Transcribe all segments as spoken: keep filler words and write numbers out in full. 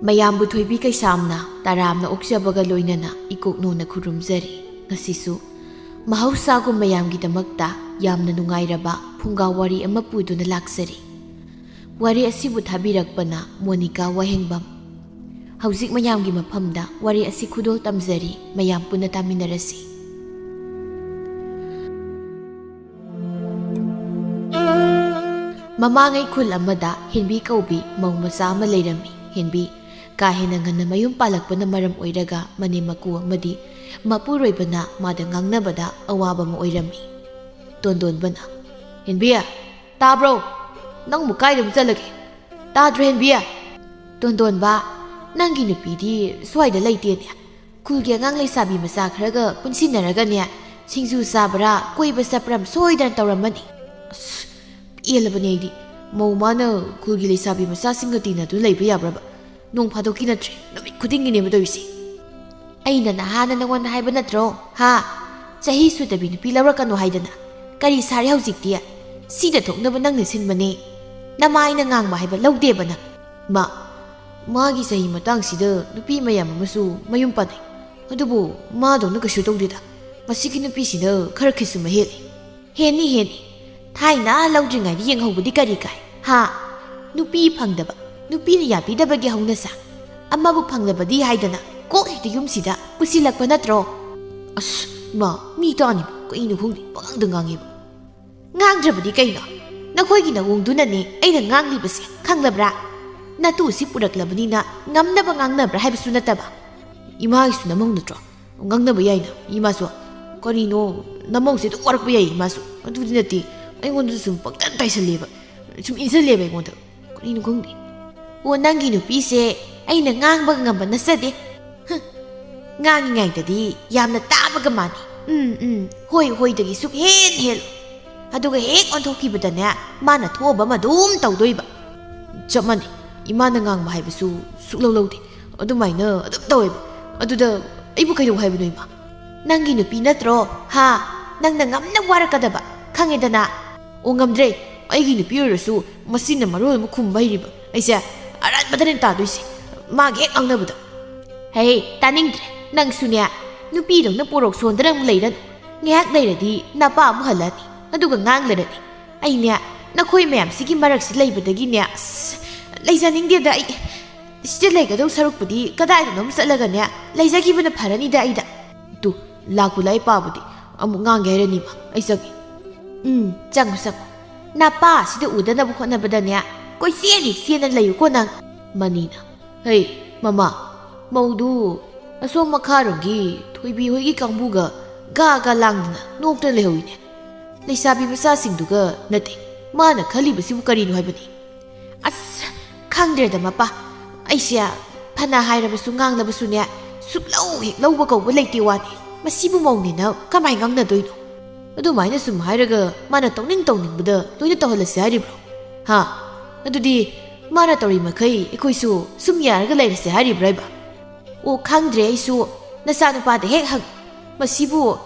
ꯃꯌꯥꯝꯕꯨ ꯊꯣꯏꯕꯤ ꯀꯩꯁꯥꯝꯅ ꯇꯔꯥꯝꯅ ꯑꯣꯛꯆꯕꯒ ꯂꯣꯏꯅꯅ ꯏꯀꯣꯛꯅꯧꯅ ꯈꯨꯔꯨꯝꯖꯔꯤ꯫ ꯉꯁꯤꯁꯨ ꯃꯍꯧꯁꯥꯒꯨꯝ ꯃꯌꯥꯝꯒꯤꯗꯃꯛꯇ ꯌꯥꯝꯅ ꯅꯨꯡꯉꯥꯏꯔꯕ ꯐꯨꯡꯒꯥ ꯋꯥꯔꯤ ꯑꯃ ꯄꯨꯗꯨꯅ ꯂꯥꯛꯆꯔꯤ꯫ ꯋꯥꯔꯤ ꯑꯁꯤꯕꯨ ꯊꯥꯕꯤꯔꯛꯄꯅ ꯃꯣꯅꯤꯀꯥ ꯋꯥꯍꯦꯡꯕꯝ꯫ ꯍꯧꯖꯤꯛ ꯃꯌꯥꯝꯒꯤ ꯃꯐꯝꯗ ꯋꯥꯔꯤ ꯑꯁꯤ ꯈꯨꯗꯣꯜ ꯇꯝꯖꯔꯤ, ꯃꯌꯥꯝ ꯄꯨꯟꯅ ꯇꯥꯃꯤꯟꯅꯔꯁꯤ꯫ ꯃꯃꯥꯡꯉꯩ ꯈꯨꯜ ꯑꯃꯗ ꯍꯦꯟꯕꯤ ꯀꯧꯕꯤ ꯃꯧ ꯃꯆꯥ ꯑꯃ ꯂꯩꯔꯝꯃꯤ꯫ ꯍꯦꯟꯕꯤ ꯀꯥ ꯍꯦꯟꯅ ꯉꯟꯅ ꯃꯌꯨꯝ ꯄꯥꯜꯂꯛꯄꯅ ꯃꯔꯝ ꯑꯣꯏꯔꯒ ꯃꯅꯦꯝ ꯃꯀꯨ ꯑꯃꯗꯤ ꯃꯄꯨꯔꯣꯏꯕꯅ ꯃꯥꯗ ꯉꯥꯡꯅꯕꯗ ꯑꯋꯥꯕ ꯑꯃ ꯑꯣꯏꯔꯝꯃꯤ꯫ ꯇꯣꯟꯗꯣꯟꯕꯅ, "ꯍꯦꯟꯕꯤ, ꯇꯥꯕ꯭ꯔꯣ? ꯅꯪꯕꯨ ꯀꯥꯏꯗꯕꯨ ꯆꯠꯂꯒꯦ? ꯇꯥꯗ꯭ꯔꯣ ꯍꯦꯟꯕꯤ?" "ꯇꯣꯟꯗꯣꯟꯕ, ꯅꯪꯒꯤ ꯅꯨꯄꯤꯗꯤ ꯁ꯭ꯋꯥꯏꯗ ꯂꯩꯇꯦꯅꯦ꯫ ꯈꯨꯜꯒꯤ ꯑꯉꯥꯡ ꯂꯩꯁꯥꯕꯤ ꯃꯆꯥ ꯈꯔꯒ ꯄꯨꯟꯁꯤꯟꯅꯔꯒꯅꯦ, ꯁꯤꯡꯖꯨ ꯆꯥꯕ꯭ꯔꯥ, ꯀꯣꯏꯕ ꯆꯠꯄ꯭ꯔꯥ ꯑꯃ ꯁꯣꯏꯗꯅ ꯇꯧꯔꯝꯃꯅꯤ꯫ ꯑꯁ, ꯄꯦꯜꯂꯕꯅꯦ ꯑꯩꯗꯤ꯫ ꯃꯧ ꯃꯥꯅ ꯈꯨꯜꯒꯤ ꯂꯩꯁꯥꯕꯤ ꯃꯆꯥꯁꯤꯡꯒ ꯇꯤꯟꯅꯗꯨꯅ ꯂꯩꯕ ꯌꯥꯕ꯭ꯔꯕ? ꯅꯣꯡ ꯐꯥꯗꯣꯛꯀꯤ ꯅꯠꯇ꯭ꯔꯦ, ꯅꯨꯃꯤꯠ ꯈꯨꯗꯤꯡꯒꯤꯅꯦꯕ ꯇꯧꯔꯤꯁꯦ꯫ ꯑꯩꯅ ꯅꯍꯥꯟꯅ ꯅꯉꯣꯟꯗ ꯍꯥꯏꯕ ꯅꯠꯇ꯭ꯔꯣ? ꯍꯥ? ꯆꯍꯤ ꯁꯨꯗꯕꯤ ꯅꯨꯄꯤ ꯂꯧꯔꯛꯀꯅꯨ ꯍꯥꯏꯗꯅ꯫ ꯀꯔꯤ ꯁꯥꯔꯦ ꯍꯧꯖꯤꯛꯇꯤ? ꯁꯤꯗ ꯊꯣꯛꯅꯕ ꯅꯪꯅ ꯁꯤꯟꯕꯅꯦ꯫ ꯅꯃꯥꯏꯅ ꯉꯥꯡꯕ ꯍꯥꯏꯕ ꯂꯧꯗꯦꯕ ꯅꯪ꯫ ꯃꯥ, ꯃꯥꯒꯤ ꯆꯍꯤ ꯃꯇꯥꯡꯁꯤꯗ ꯅꯨꯄꯤ ꯃꯌꯥꯝ ꯑꯃꯁꯨ ꯃꯌꯨꯝ ꯄꯥꯟꯅꯩ꯫ ꯑꯗꯨꯕꯨ ꯃꯥꯗꯧꯅ ꯀꯩꯁꯨ ꯇꯧꯗꯦꯗ꯫ ꯃꯁꯤꯒꯤ ꯅꯨꯄꯤꯁꯤꯅ ꯈꯔ ꯈꯤꯁꯨꯝ ꯍꯦꯜꯂꯤ꯫ ꯍꯦꯟꯅꯤ, ꯍꯦꯟꯅꯤ꯫ ꯊꯥꯏꯅ ꯂꯧꯗ꯭ꯔꯤꯉꯩꯗ ꯌꯦꯡꯍꯧꯕꯗꯤ ꯀꯔꯤ ꯀꯥꯏ? ꯍꯥ? ꯅꯨꯄꯤ ꯐꯪꯗꯕ, ꯅꯨꯄꯤꯅ ꯌꯥꯕꯤꯗꯕꯒꯤ ꯍꯧꯅꯁꯥ꯫ ꯑꯃꯕꯨ ꯐꯪꯂꯕꯗꯤ ꯍꯥꯏꯗꯅ ꯀꯣꯛ ꯍꯦꯛꯇ ꯌꯨꯝꯁꯤꯗ ꯄꯨꯁꯤꯜꯂꯛꯄ ꯅꯠꯇ꯭ꯔꯣ? ꯑꯁ, ꯏꯃꯥ, ꯃꯤ ꯇꯥꯅꯤꯕ꯫ ꯀꯩꯅꯣ ꯈꯪꯗꯦ, ꯄꯉꯥꯡꯗ ꯉꯥꯡꯉꯦꯕ꯫ ꯉꯥꯡꯗ꯭ꯔꯕꯗꯤ ꯀꯩꯅꯣ? ꯅꯈꯣꯏꯒꯤ ꯅꯋꯣꯡꯗꯨꯅꯅꯦ ꯑꯩꯅ ꯉꯥꯡꯂꯤꯕꯁꯦ, ꯈꯪꯂꯕ꯭ꯔꯥ? ꯅꯇꯨ ꯑꯁꯤ ꯄꯨꯔꯛꯂꯕꯅꯤꯅ ꯉꯝꯅꯕ ꯉꯥꯡꯅꯕ꯭ꯔꯥ ꯍꯥꯏꯕꯁꯨ ꯅꯠꯇꯕ꯫ ꯏꯃꯥꯒꯤꯁꯨ ꯅꯃꯧ ꯅꯠꯇ꯭ꯔꯣ? ꯉꯥꯡꯅꯕ ꯌꯥꯏꯅ, ꯏꯃꯥꯁꯨ꯫ ꯀꯔꯤꯅꯣ, ꯅꯃꯧꯁꯦ ꯑꯗꯨꯝ ꯋꯥꯔꯛꯄ ꯌꯥꯏ ꯏꯃꯥꯁꯨ꯫ ꯑꯗꯨꯗꯤ ꯅꯠꯇꯦ, ꯑꯩꯉꯣꯟꯗꯁꯨ ꯁꯨꯝ ꯄꯪꯇꯟ ꯇꯥꯏꯁꯜꯂꯦꯕ, ꯁꯨꯝ ꯏꯟꯁꯜꯂꯦꯕ ꯑꯩꯉꯣꯟꯗ꯫ ꯀꯔꯤꯅꯣ ꯈꯪꯗꯦ꯫ ꯑꯣ, ꯅꯪꯒꯤ ꯅꯨꯄꯤꯁꯦ ꯑꯩꯅ ꯉꯥꯡꯕ ꯉꯝꯕ ꯅꯠꯆꯗꯦ꯫ ꯍ, ꯉꯥꯡꯉꯤꯉꯩꯗꯗꯤ ꯌꯥꯝꯅ ꯇꯥꯕꯒ ꯃꯥꯟꯅꯤ꯫ ꯎꯝ, ꯎꯝ, ꯍꯣꯏ, ꯍꯣꯏꯗꯒꯤ ꯁꯨꯛꯍꯦꯟ ꯍꯦꯜꯂꯣꯏ꯫ ꯑꯗꯨꯒ ꯍꯦꯛ ꯑꯣꯟꯊꯣꯛꯈꯤꯕꯗꯅꯦ, ꯃꯥꯅ ꯊꯣꯛꯑꯕ ꯑꯃ ꯑꯗꯨꯝ ꯇꯧꯗꯣꯏꯕ꯫ ꯆꯞ ꯃꯥꯟꯅꯩ꯫ ꯏꯃꯥꯅ ꯉꯥꯡꯕ ꯍꯥꯏꯕꯁꯨ ꯁꯨꯛꯂꯧ ꯂꯧꯗꯦ꯫ ꯑꯗꯨꯃꯥꯏꯅ ꯑꯗꯨꯝ ꯇꯧꯋꯦꯕ꯫ ꯑꯗꯨꯗ ꯑꯩꯕꯨ ꯀꯩꯗꯧ ꯍꯥꯏꯕꯅꯣ, ꯏꯃꯥ? ꯅꯪꯒꯤ ꯅꯨꯄꯤ ꯅꯠꯇ꯭ꯔꯣ? ꯍꯥ? ꯅꯪꯅ ꯉꯝꯅ ꯋꯥꯔꯛꯀꯗꯕ, ꯈꯪꯉꯦꯗꯅ? ꯑꯣ, ꯉꯝꯗ꯭ꯔꯦ꯫ ꯑꯩꯒꯤ ꯅꯨꯄꯤ ꯑꯣꯏꯔꯁꯨ ꯃꯆꯤꯟꯅ ꯃꯔꯣꯜ ꯑꯃ ꯈꯨꯝꯕ ꯍꯩꯔꯤꯕ꯫ ꯑꯩꯁꯦ ꯑꯔꯥꯟꯕꯗꯅꯦ ꯇꯥꯗꯣꯏꯁꯦ꯫ ꯃꯥꯒ ꯍꯦꯛ ꯉꯥꯡꯅꯕꯗ꯫ "ꯍꯦ, ꯇꯥꯅꯤꯡꯗ꯭ꯔꯦ꯫ ꯅꯪꯁꯨꯅꯦ, ꯅꯨꯄꯤꯗꯧꯅ ꯄꯣꯔꯣꯛ ꯁꯣꯟꯗꯅ ꯑꯃꯨꯛ ꯂꯩꯔꯅꯨ꯫ ꯉꯥꯏꯍꯥꯛ ꯂꯩꯔꯗꯤ ꯅꯄꯥ ꯑꯃꯨꯛ ꯍꯜꯂꯛꯑꯅꯤ, ꯑꯗꯨꯒ ꯉꯥꯡꯂꯔꯅꯤ꯫ ꯑꯩꯅꯦ, ꯅꯈꯣꯏ ꯃꯌꯥꯝꯁꯤꯒꯤ ꯃꯔꯛꯁꯤ ꯂꯩꯕꯗꯒꯤꯅꯦ, ꯑꯁ, ꯂꯩꯖꯅꯤꯡꯗꯦꯗ ꯑꯩ꯫ ꯁꯤꯗ ꯂꯩꯒꯗꯧ ꯁꯔꯨꯛꯄꯨꯗꯤ ꯀꯗꯥꯏꯗꯅꯣꯝ ꯆꯠꯂꯒꯅꯦ, ꯂꯩꯖꯈꯤꯕꯅ ꯐꯔꯅꯤꯗ ꯑꯩꯗ꯫" "ꯇꯨ, ꯂꯥꯛꯄꯨ ꯂꯥꯛꯑꯦ ꯄꯥꯕꯨꯗꯤ꯫ ꯑꯃꯨꯛ ꯉꯥꯡꯒꯦ ꯍꯥꯏꯔꯅꯤꯕ꯫ ꯑꯩ ꯆꯪꯒꯦ꯫" "ꯎꯝ, ꯆꯪꯉꯨ, ꯆꯪꯉꯨ꯫ ꯅꯄꯥ ꯁꯤꯗ ꯎꯗꯅꯕ ꯍꯣꯠꯅꯕꯗꯅꯦ, ꯀꯣꯏꯆꯦꯟ ꯍꯦꯛ ꯆꯦꯟꯅ ꯂꯩꯌꯨꯀꯣ ꯅꯪ꯫" ꯃꯅꯤꯅ, "ꯍꯩ, ꯃꯃꯥ, ꯃꯧꯗꯨ ꯑꯁꯣꯝ ꯃꯈꯥꯔꯣꯝꯒꯤ ꯊꯣꯏꯕꯤ ꯍꯣꯏꯒꯤ ꯀꯥꯡꯕꯨꯒ ꯒꯥ ꯒꯥ ꯂꯥꯡꯗꯅ ꯅꯣꯛꯇꯅ ꯂꯩꯍꯧꯏꯅꯦ꯫ ꯂꯩꯁꯥꯕꯤ ꯃꯆꯥꯁꯤꯡꯗꯨꯒ ꯅꯠꯇꯦ, ꯃꯥꯅ ꯈꯜꯂꯤꯕꯁꯤꯕꯨ ꯀꯔꯤꯅꯣ ꯍꯥꯏꯕꯅꯤ?" "ꯑꯁ, ꯈꯪꯗ꯭ꯔꯦꯗ ꯃꯄꯥ꯫ ꯑꯩꯁꯦ ꯐꯅ ꯍꯥꯏꯔꯕꯁꯨ ꯉꯥꯡꯂꯕꯁꯨꯅꯦ, ꯁꯨꯛꯂꯧ ꯍꯦꯛ ꯂꯧꯕ ꯀꯧꯕ ꯂꯩꯇꯦ ꯋꯥꯅꯤ꯫ ꯃꯁꯤꯕꯨ ꯃꯧꯅꯦꯅ ꯀꯃꯥꯏ ꯉꯥꯡꯅꯗꯣꯏꯅꯣ? ꯑꯗꯨꯃꯥꯏꯅ ꯁꯨꯝ ꯍꯥꯏꯔꯒ ꯃꯥꯅ ꯇꯧꯅꯤꯡ ꯇꯧꯅꯤꯡꯕꯗ ꯂꯣꯏꯅ ꯇꯧꯍꯜꯂꯁꯦ ꯍꯥꯏꯔꯤꯕ꯭ꯔꯣ? ꯍꯥ? ꯑꯗꯨꯗꯤ ꯃꯥꯅ ꯇꯧꯔꯤ ꯃꯈꯩ ꯑꯩꯈꯣꯏꯁꯨ ꯁꯨꯝ ꯌꯥꯔꯒ ꯂꯩꯔꯁꯦ ꯍꯥꯏꯔꯤꯕ꯭ꯔꯥ ꯍꯥꯏꯕ?" "ꯑꯣ, ꯈꯪꯗ꯭ꯔꯦ ꯑꯩꯁꯨ꯫ ꯅꯆꯥꯅꯨꯄꯥꯗ ꯍꯦꯛ ꯍꯪꯉꯨ꯫ ꯃꯁꯤꯕꯨ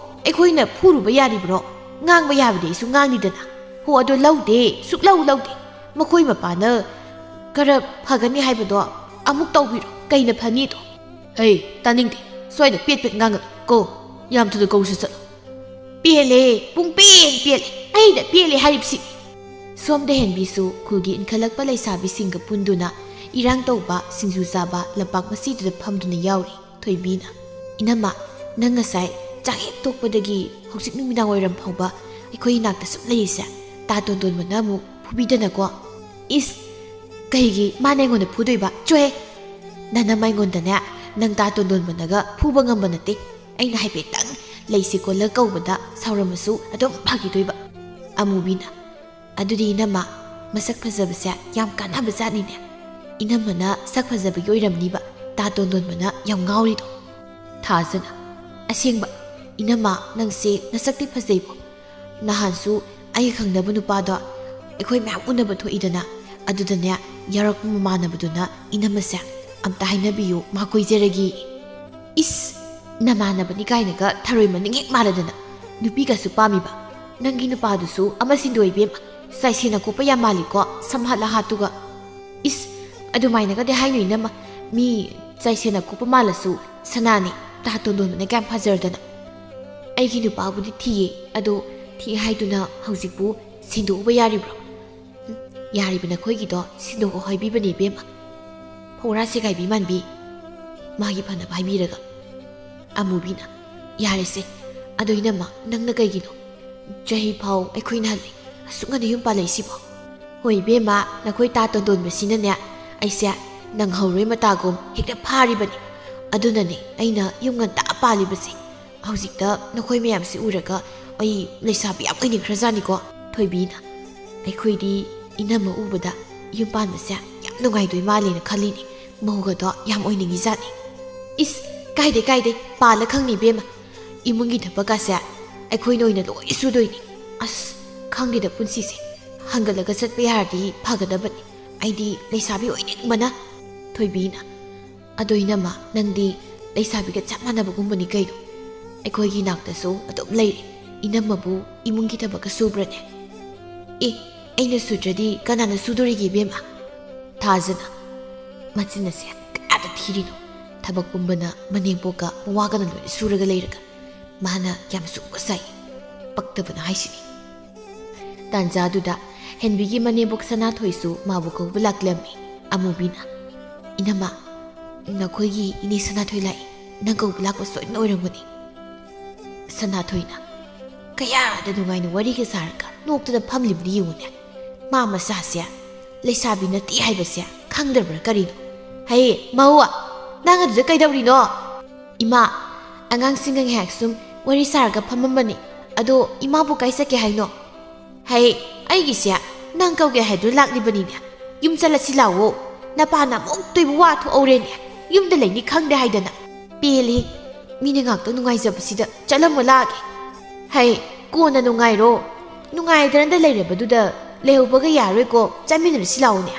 ꯑꯩꯈꯣꯏꯅ ꯐꯨꯔꯨꯕ ꯌꯥꯔꯤꯕ꯭ꯔꯣ? ꯉꯥꯡꯕ ꯌꯥꯕꯗꯤ ꯑꯩꯁꯨ ꯉꯥꯡꯅꯤꯗꯅ꯫ ꯍꯣ, ꯑꯗꯣ ꯂꯧꯗꯦ, ꯁꯨꯛꯂꯧ ꯂꯧꯗꯦ꯫ ꯃꯈꯣꯏ ꯃꯄꯥꯅ ꯈꯔ ꯐꯒꯅꯤ ꯍꯥꯏꯕꯗꯣ ꯑꯃꯨꯛ ꯇꯧꯕꯤꯔꯣ꯫ ꯀꯩꯅ ꯐꯅꯤꯗꯣ?" "ꯍꯩ, ꯇꯥꯅꯤꯡꯗꯦ꯫ ꯁ꯭ꯋꯥꯏꯗ ꯄꯦꯠ ꯄꯦꯠ ꯉꯥꯡꯒꯅꯨ ꯀꯣ꯫ ꯌꯥꯝ ꯊꯨꯅ ꯀꯧꯔꯨꯁꯨ ꯆꯠꯂꯣ꯫" "ꯄꯦꯜꯂꯦ, ꯄꯨꯡ ꯄꯦꯟ ꯄꯦꯜꯂꯦ꯫ ꯑꯩꯗ ꯄꯦꯜꯂꯦ ꯍꯥꯏꯔꯤꯕꯁꯤ꯫" ꯁꯣꯝꯗ ꯍꯦꯟꯕꯤꯁꯨ ꯈꯨꯜꯒꯤ ꯏꯟꯈꯠꯂꯛꯄ ꯂꯩꯁꯥꯕꯤꯁꯤꯡꯒ ꯄꯨꯟꯗꯨꯅ ꯏꯔꯥꯡ ꯇꯧꯕ, ꯁꯤꯡꯖꯨ ꯆꯥꯕ ꯂꯝꯄꯥꯛ ꯃꯆꯤꯗꯨꯗ ꯐꯝꯗꯨꯅ ꯌꯥꯎꯔꯤ꯫ ꯊꯣꯏꯕꯤꯅ, "ꯏꯅꯝꯃ, ꯅꯪ ꯉꯁꯥꯏ ꯆꯥꯛ ꯍꯦꯛ ꯇꯣꯛꯄꯗꯒꯤ ꯍꯧꯖꯤꯛ ꯅꯨꯃꯤꯗꯥꯡ ꯋꯥꯏꯔꯝ ꯐꯥꯎꯕ ꯑꯩꯈꯣꯏ ꯏꯅꯥꯛꯇ ꯁꯨꯝ ꯂꯩꯔꯤꯁꯦ, ꯇꯥ ꯇꯣꯟꯗꯣꯟꯕꯅ ꯑꯃꯨꯛ ꯐꯨꯕꯤꯗꯅꯀꯣ꯫" "ꯏꯁ, ꯀꯩꯒꯤ ꯃꯥꯅ ꯑꯩꯉꯣꯟꯗ ꯐꯨꯗꯣꯏꯕ? ꯆꯣꯍꯦ! ꯅꯅꯝꯃ ꯑꯩꯉꯣꯟꯗꯅꯦ, ꯅꯪ ꯇꯥ ꯇꯣꯟꯗꯣꯟꯕꯅꯒ ꯐꯨꯕ ꯉꯝꯕ ꯅꯠꯇꯦ꯫ ꯑꯩꯅ ꯍꯥꯏꯐꯦꯠꯇꯪ ꯂꯩꯁꯦ ꯀꯣꯜꯂ ꯀꯧꯕꯗ ꯁꯥꯎꯔꯝꯃꯁꯨ ꯑꯗꯨꯝ ꯐꯈꯤꯗꯣꯏꯕ꯫" ꯑꯃꯨꯕꯤꯅ, "ꯑꯗꯨꯗꯤ ꯏꯅꯝꯃ, ꯃꯁꯛ ꯐꯖꯕꯁꯦ ꯌꯥꯝ ꯀꯥꯟꯅꯕ ꯖꯥꯠꯅꯤꯅꯦ꯫ ꯏꯅꯝꯃꯅ ꯁꯛ ꯐꯖꯕꯒꯤ ꯑꯣꯏꯔꯝꯅꯤꯕ ꯇꯥ ꯇꯣꯟꯗꯣꯟꯕꯅ ꯌꯥꯝ ꯉꯥꯎꯔꯤꯗꯣ꯫" ꯊꯥꯖꯅ, "ꯑꯁꯦꯡꯕ, ꯏꯅꯝꯃ, ꯅꯪꯁꯦ ꯅꯁꯛꯇꯤ ꯐꯖꯩꯕꯣ꯫ ꯅꯍꯥꯟꯁꯨ ꯑꯩꯒ ꯈꯪꯅꯕ ꯅꯨꯄꯥꯗꯣ ꯑꯩꯈꯣꯏ ꯃꯌꯥꯝ ꯎꯅꯕ ꯊꯣꯛꯏꯗꯅ, ꯑꯗꯨꯗꯅꯦ ꯌꯥꯎꯔꯛꯄ ꯃꯃꯥꯟꯅꯕꯗꯨꯅ ꯏꯅꯝꯃꯁꯦ ꯑꯝꯇ ꯍꯥꯏꯅꯕꯤꯌꯨ, ꯃꯥ ꯀꯣꯏꯖꯔꯒꯦ꯫" "ꯏꯁ, ꯅꯃꯥꯟꯅꯕꯅꯤ ꯀꯥꯏꯅꯒ ꯊꯔꯣꯏ ꯃꯅꯤꯡ ꯍꯦꯛ ꯃꯥꯜꯂꯗꯅ꯫ ꯅꯨꯄꯤꯒꯁꯨ ꯄꯥꯝꯃꯤꯕ꯫ ꯅꯪꯒꯤ ꯅꯨꯄꯥꯗꯨꯁꯨ ꯑꯃ ꯁꯤꯟꯗꯣꯛ ꯏꯕꯦꯝꯃ꯫ ꯆꯥꯏꯁꯦꯟꯅ ꯀꯣꯛꯄ ꯌꯥꯝ ꯃꯥꯜꯂꯤꯀꯣ, ꯁꯝꯍꯥꯠ ꯂꯍꯥꯠꯇꯨꯒ꯫" "ꯏꯁ, ꯑꯗꯨꯃꯥꯏꯅꯒꯗꯤ ꯍꯥꯏꯅꯨ ꯏꯅꯝꯃ꯫ ꯃꯤ ꯆꯥꯏꯁꯦꯟꯅ ꯀꯨꯞꯄ ꯃꯥꯜꯂꯁꯨ ꯁꯅꯥꯅꯤ꯫ ꯇꯥ ꯇꯣꯟꯗꯣꯟꯕꯅ ꯀꯌꯥꯝ ꯐꯖꯔꯗꯅ꯫ ꯑꯩꯒꯤ ꯅꯨꯄꯥꯕꯨꯗꯤ ꯊꯤꯌꯦ, ꯑꯗꯣ ꯊꯤ ꯍꯥꯏꯗꯨꯅ ꯍꯧꯖꯤꯛꯄꯨ ꯁꯤꯟꯗꯣꯛꯎꯕ ꯌꯥꯔꯤꯕ꯭ꯔꯣ? ꯎꯝ, ꯌꯥꯔꯤꯕ ꯅꯈꯣꯏꯒꯤꯗꯣ ꯁꯤꯟꯗꯣꯛꯑꯣ ꯍꯥꯏꯕꯤꯕꯅꯦ ꯏꯕꯦꯝꯃ꯫ ꯐꯧꯔꯥ ꯁꯦꯒꯥꯏꯕꯤ ꯃꯥꯟꯕꯤ꯫ ꯃꯥꯒꯤ ꯐꯅꯕ ꯍꯥꯏꯕꯤꯔꯒ꯫ ꯑꯃꯨꯕꯤꯅ, "ꯌꯥꯔꯦꯁꯦ, ꯑꯗꯣ ꯏꯅꯝꯃ, ꯅꯪꯅ ꯀꯩꯒꯤꯅꯣ? ꯆꯍꯤ ꯐꯥꯎ ꯑꯩꯈꯣꯏꯅ ꯍꯜꯂꯤ, ꯑꯁꯨꯛ ꯉꯟꯅ ꯌꯨꯝ ꯄꯥꯜꯂꯛꯏꯁꯤꯕꯣ?" "ꯍꯣꯏ ꯏꯕꯦꯝꯃ, ꯅꯈꯣꯏ ꯇꯥ ꯇꯣꯟꯗꯣꯟꯕꯁꯤꯅꯅꯦ, ꯑꯩꯁꯦ ꯅꯪꯍꯧꯔꯣꯏ ꯃꯇꯥꯒꯨꯝ ꯍꯦꯛꯇ ꯐꯥꯔꯤꯕꯅꯤ꯫ ꯑꯗꯨꯅꯅꯦ ꯑꯩꯅ ꯌꯨꯝ ꯉꯟꯇꯥ ꯄꯥꯜꯂꯤꯕꯁꯦ꯫ ꯍꯧꯖꯤꯛꯇ ꯅꯈꯣꯏ ꯃꯌꯥꯝꯁꯤ ꯎꯔꯒ ꯑꯩ ꯂꯩꯁꯥꯕꯤ ꯌꯥꯝ ꯑꯣꯏꯅꯤꯡꯈ꯭ꯔꯖꯥꯠꯅꯤꯀꯣ꯫" ꯊꯣꯏꯕꯤꯅ, "ꯑꯩꯈꯣꯏꯗꯤ ꯏꯅꯝꯃ ꯎꯕꯗ ꯌꯨꯝ ꯄꯥꯟꯕꯁꯦ ꯌꯥꯝ ꯅꯨꯡꯉꯥꯏꯗꯣꯏ ꯃꯥꯜꯂꯦꯅ ꯈꯜꯂꯤꯅꯦ꯫ ꯃꯧꯒꯗꯣ ꯌꯥꯝ ꯑꯣꯏꯅꯤꯡꯉꯤꯖꯥꯠꯅꯤ꯫" "ꯏꯁ, ꯀꯥꯏꯗꯦ ꯀꯥꯏꯗꯦ, ꯄꯥꯜꯂ ꯈꯪꯅꯤ ꯏꯕꯦꯝꯃ꯫ ꯏꯃꯨꯡꯒꯤ ꯊꯕꯛꯀꯁꯦ ꯑꯩꯈꯣꯏꯅ ꯑꯣꯏꯅ ꯂꯣꯏ ꯁꯨꯗꯣꯏꯅꯤ꯫ ꯑꯁ, ꯈꯪꯗꯦꯗ ꯄꯨꯟꯁꯤꯁꯦ꯫ ꯍꯟꯒꯠꯂꯒ ꯆꯠꯄ ꯌꯥꯔꯗꯤ ꯐꯒꯗꯕꯅꯤ꯫ ꯑꯩꯗꯤ ꯂꯩꯁꯥꯕꯤ ꯑꯣꯏꯅꯤꯡꯕꯅ꯫" ꯊꯣꯏꯕꯤꯅ, "ꯑꯗꯣ ꯏꯅꯝꯃ, ꯅꯪꯗꯤ ꯂꯩꯁꯥꯕꯤꯒ ꯆꯞ ꯃꯥꯟꯅꯕꯒꯨꯝꯕꯅꯤ ꯀꯩꯅꯣ꯫ ꯑꯩꯈꯣꯏꯒꯤ ꯏꯅꯥꯛꯇꯁꯨ ꯑꯗꯨꯝ ꯂꯩꯔꯦ꯫ ꯏꯅꯝꯃꯕꯨ ꯏꯃꯨꯡꯒꯤ ꯊꯕꯛꯀ ꯁꯨꯕ꯭ꯔꯅꯦ?" "ꯑꯦ, ꯑꯩꯅ ꯁꯨꯗ꯭ꯔꯗꯤ ꯀꯅꯥꯅ ꯁꯨꯗꯣꯔꯤꯒꯦ ꯏꯕꯦꯝꯃ?" ꯊꯥꯖꯅ ꯃꯆꯤꯟ ꯑꯁꯦ ꯀꯌꯥꯗ ꯊꯤꯔꯤꯅꯣ? ꯊꯕꯛ ꯄꯨꯝꯕꯅ ꯃꯅꯦꯝꯄꯣꯛꯀ ꯃꯋꯥꯒꯅ ꯂꯣꯏꯅ ꯁꯨꯔꯒ ꯂꯩꯔꯒ ꯃꯥꯅ ꯌꯥꯝ ꯁꯨꯕ ꯁꯥꯏ꯫ ꯄꯛꯇꯕꯅ ꯍꯥꯏꯁꯤꯅꯤ꯫ ꯇꯥꯟꯖꯥꯗꯨꯗ ꯍꯦꯟꯕꯤꯒꯤ ꯃꯅꯦꯝꯕꯣꯛ ꯁꯅꯥꯊꯣꯏꯁꯨ ꯃꯥꯕꯨ ꯀꯧꯕ ꯂꯥꯛꯂꯝꯃꯤ꯫ ꯑꯃꯨꯕꯤꯅ, "ꯏꯅꯝꯃ, ꯅꯈꯣꯏꯒꯤ ꯏꯅꯦ ꯁꯅꯥꯊꯣꯏ ꯂꯥꯛꯏ꯫ ꯅꯪ ꯀꯧꯕ ꯂꯥꯛꯄ ꯁꯣꯏꯗꯅ ꯑꯣꯏꯔꯝꯒꯅꯤ꯫" ꯁꯅꯥꯊꯣꯏꯅ, "ꯀꯌꯥꯗ ꯅꯨꯡꯉꯥꯏꯅ ꯋꯥꯔꯤꯒ ꯁꯥꯔꯒ ꯅꯣꯛꯇꯅ ꯐꯝꯂꯤꯕꯅꯤ ꯌꯦꯡꯉꯨꯅꯦ꯫ ꯃꯥ ꯃꯁꯥꯁꯦ ꯂꯩꯁꯥꯕꯤ ꯅꯠꯇꯦ ꯍꯥꯏꯕꯁꯦ ꯈꯪꯗ꯭ꯔꯕ꯭ꯔꯥ ꯀꯔꯤꯅꯣ? ꯍꯩ, ꯃꯧ, ꯅꯪ ꯑꯗꯨꯗ ꯀꯩꯗꯧꯔꯤꯅꯣ?" "ꯏꯃꯥ, ꯑꯉꯥꯡꯁꯤꯡꯒ ꯉꯥꯏꯍꯥꯛ ꯁꯨꯝ ꯋꯥꯔꯤ ꯁꯥꯔꯒ ꯐꯝꯃꯝꯕꯅꯤ꯫ ꯑꯗꯣ ꯏꯃꯥꯕꯨ ꯀꯥꯏ ꯆꯠꯀꯦ ꯍꯥꯏꯅꯣ?" "ꯍꯩ, ꯑꯩꯒꯤꯁꯦ ꯅꯪ ꯀꯧꯒꯦ ꯍꯥꯏꯗꯨꯅ ꯂꯥꯛꯂꯤꯕꯅꯤꯅꯦ꯫ ꯌꯨꯝ ꯆꯠꯂꯁꯤ ꯂꯥꯛꯑꯣ꯫ ꯅꯄꯥꯅ ꯑꯃꯨꯛꯇꯣꯏꯕ ꯋꯥ ꯊꯣꯛꯍꯧꯔꯦꯅꯦ꯫ ꯌꯨꯝꯗ ꯂꯩꯅꯤ ꯈꯪꯗꯦ ꯍꯥꯏꯗꯅ꯫ ꯄꯦꯜꯂꯤ꯫ ꯃꯤꯅ ꯉꯥꯛꯇ ꯅꯨꯡꯉꯥꯏꯖꯕꯁꯤꯗ ꯆꯠꯂꯝꯃꯣ ꯂꯥꯛꯑꯒꯦ꯫" "ꯍꯩ, ꯀꯣꯟꯅ ꯅꯨꯡꯉꯥꯏꯔꯣ꯫ ꯅꯨꯡꯉꯥꯏꯗꯅꯗ ꯂꯩꯔꯕꯗꯨꯗ ꯂꯩꯍꯧꯕꯒ ꯌꯥꯔꯣꯏꯀꯣ꯫ ꯆꯠꯃꯤꯟꯅꯔꯁꯤ ꯂꯥꯛꯑꯣꯅꯦ꯫"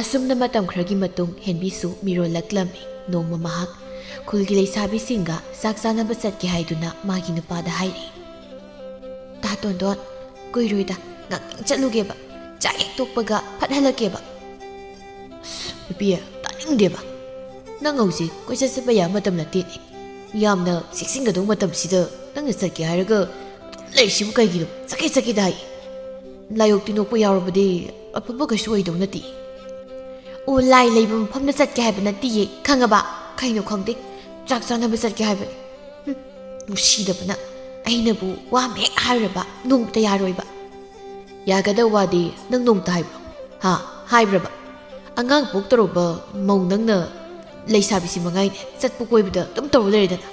ꯑꯁꯨꯝꯅ ꯃꯇꯝ ꯈꯔꯒꯤ ꯃꯇꯨꯡ ꯍꯦꯟꯕꯤꯁꯨ ꯃꯤꯔꯣꯜꯂꯛꯂꯝꯃꯤ꯫ ꯅꯣꯡꯃ ꯃꯍꯥꯛ ꯈꯨꯜꯒꯤ ꯂꯩꯁꯥꯕꯤꯁꯤꯡꯒ ꯆꯥꯛ ꯆꯥꯅꯕ ꯆꯠꯀꯦ ꯍꯥꯏꯗꯨꯅ ꯃꯥꯒꯤ ꯅꯨꯄꯥꯗ ꯍꯥꯏꯔꯤ꯫ "ꯇꯥ ꯇꯣꯟꯗꯣꯟ, ꯀꯨꯏꯔꯣꯏꯗ, ꯉꯥꯛꯇꯪ ꯆꯠꯂꯨꯒꯦꯕ꯫ ꯆꯥꯛ ꯍꯦꯛ ꯇꯣꯛꯄꯒ ꯐꯠ ꯍꯜꯂꯛꯀꯦꯕ꯫" "ꯑꯁ, ꯅꯨꯄꯤ, ꯇꯥꯅꯤꯡ ꯈꯪꯗꯦꯕ, ꯅꯪ ꯍꯧꯖꯤꯛ ꯀꯣꯏꯆꯠ ꯆꯠꯄ ꯌꯥꯕ ꯃꯇꯝ ꯅꯠꯇꯦꯅꯦ꯫ ꯌꯥꯝꯅ ꯆꯦꯛꯁꯤꯟꯒꯗꯧꯕ ꯃꯇꯝꯁꯤꯗ ꯅꯪꯅ ꯆꯠꯀꯦ ꯍꯥꯏꯔꯒ ꯑꯗꯨꯝ ꯂꯩꯔꯤꯁꯤꯕꯨ ꯀꯩꯒꯤꯅꯣ? ꯆꯠꯀꯦ ꯆꯠꯀꯦꯗ ꯍꯥꯏ꯫ ꯂꯥꯏꯑꯣꯛꯇꯤ ꯅꯣꯛꯄ ꯌꯥꯎꯔꯕꯗꯤ ꯑꯐꯕ ꯀꯩꯁꯨ ꯑꯣꯏꯗꯧ ꯅꯠꯇꯦ꯫ ꯑꯣ, ꯂꯥꯏ ꯂꯩꯕ ꯃꯐꯝꯗ ꯆꯠꯀꯦ ꯍꯥꯏꯕ ꯅꯠꯇꯦꯌꯦ, ꯈꯪꯉꯕ? ꯀꯩꯅꯣ ꯈꯪꯗꯦ, ꯆꯥꯛ ꯆꯥꯅꯕ ꯆꯠꯀꯦ ꯍꯥꯏꯕꯅꯤ꯫ ꯍꯨꯝ, ꯅꯨꯡꯁꯤꯗꯕꯅ꯫ ꯑꯩꯅꯕꯨ ꯋꯥ ꯑꯃ ꯍꯦꯛ ꯍꯥꯏꯔꯨꯔꯕ ꯅꯣꯡꯃꯇ ꯌꯥꯔꯣꯏꯕ꯫ ꯌꯥꯒꯗꯧ ꯋꯥꯗꯤ ꯅꯪ ꯅꯣꯡꯃꯇ ꯍꯥꯏꯕ꯭ꯔꯣ? ꯍꯥ? ꯍꯥꯏꯕ꯭ꯔꯕ? ꯑꯉꯥꯡ ꯄꯣꯛꯇꯧꯔꯕ ꯃꯧ ꯅꯪꯅ ꯂꯩꯁꯥꯕꯤꯁꯤ ꯃꯉꯥꯏꯅꯦ, ꯆꯠꯄ ꯀꯣꯏꯕꯗ ꯑꯗꯨꯝ ꯇꯧꯔ ꯂꯩꯔꯦꯗꯅ꯫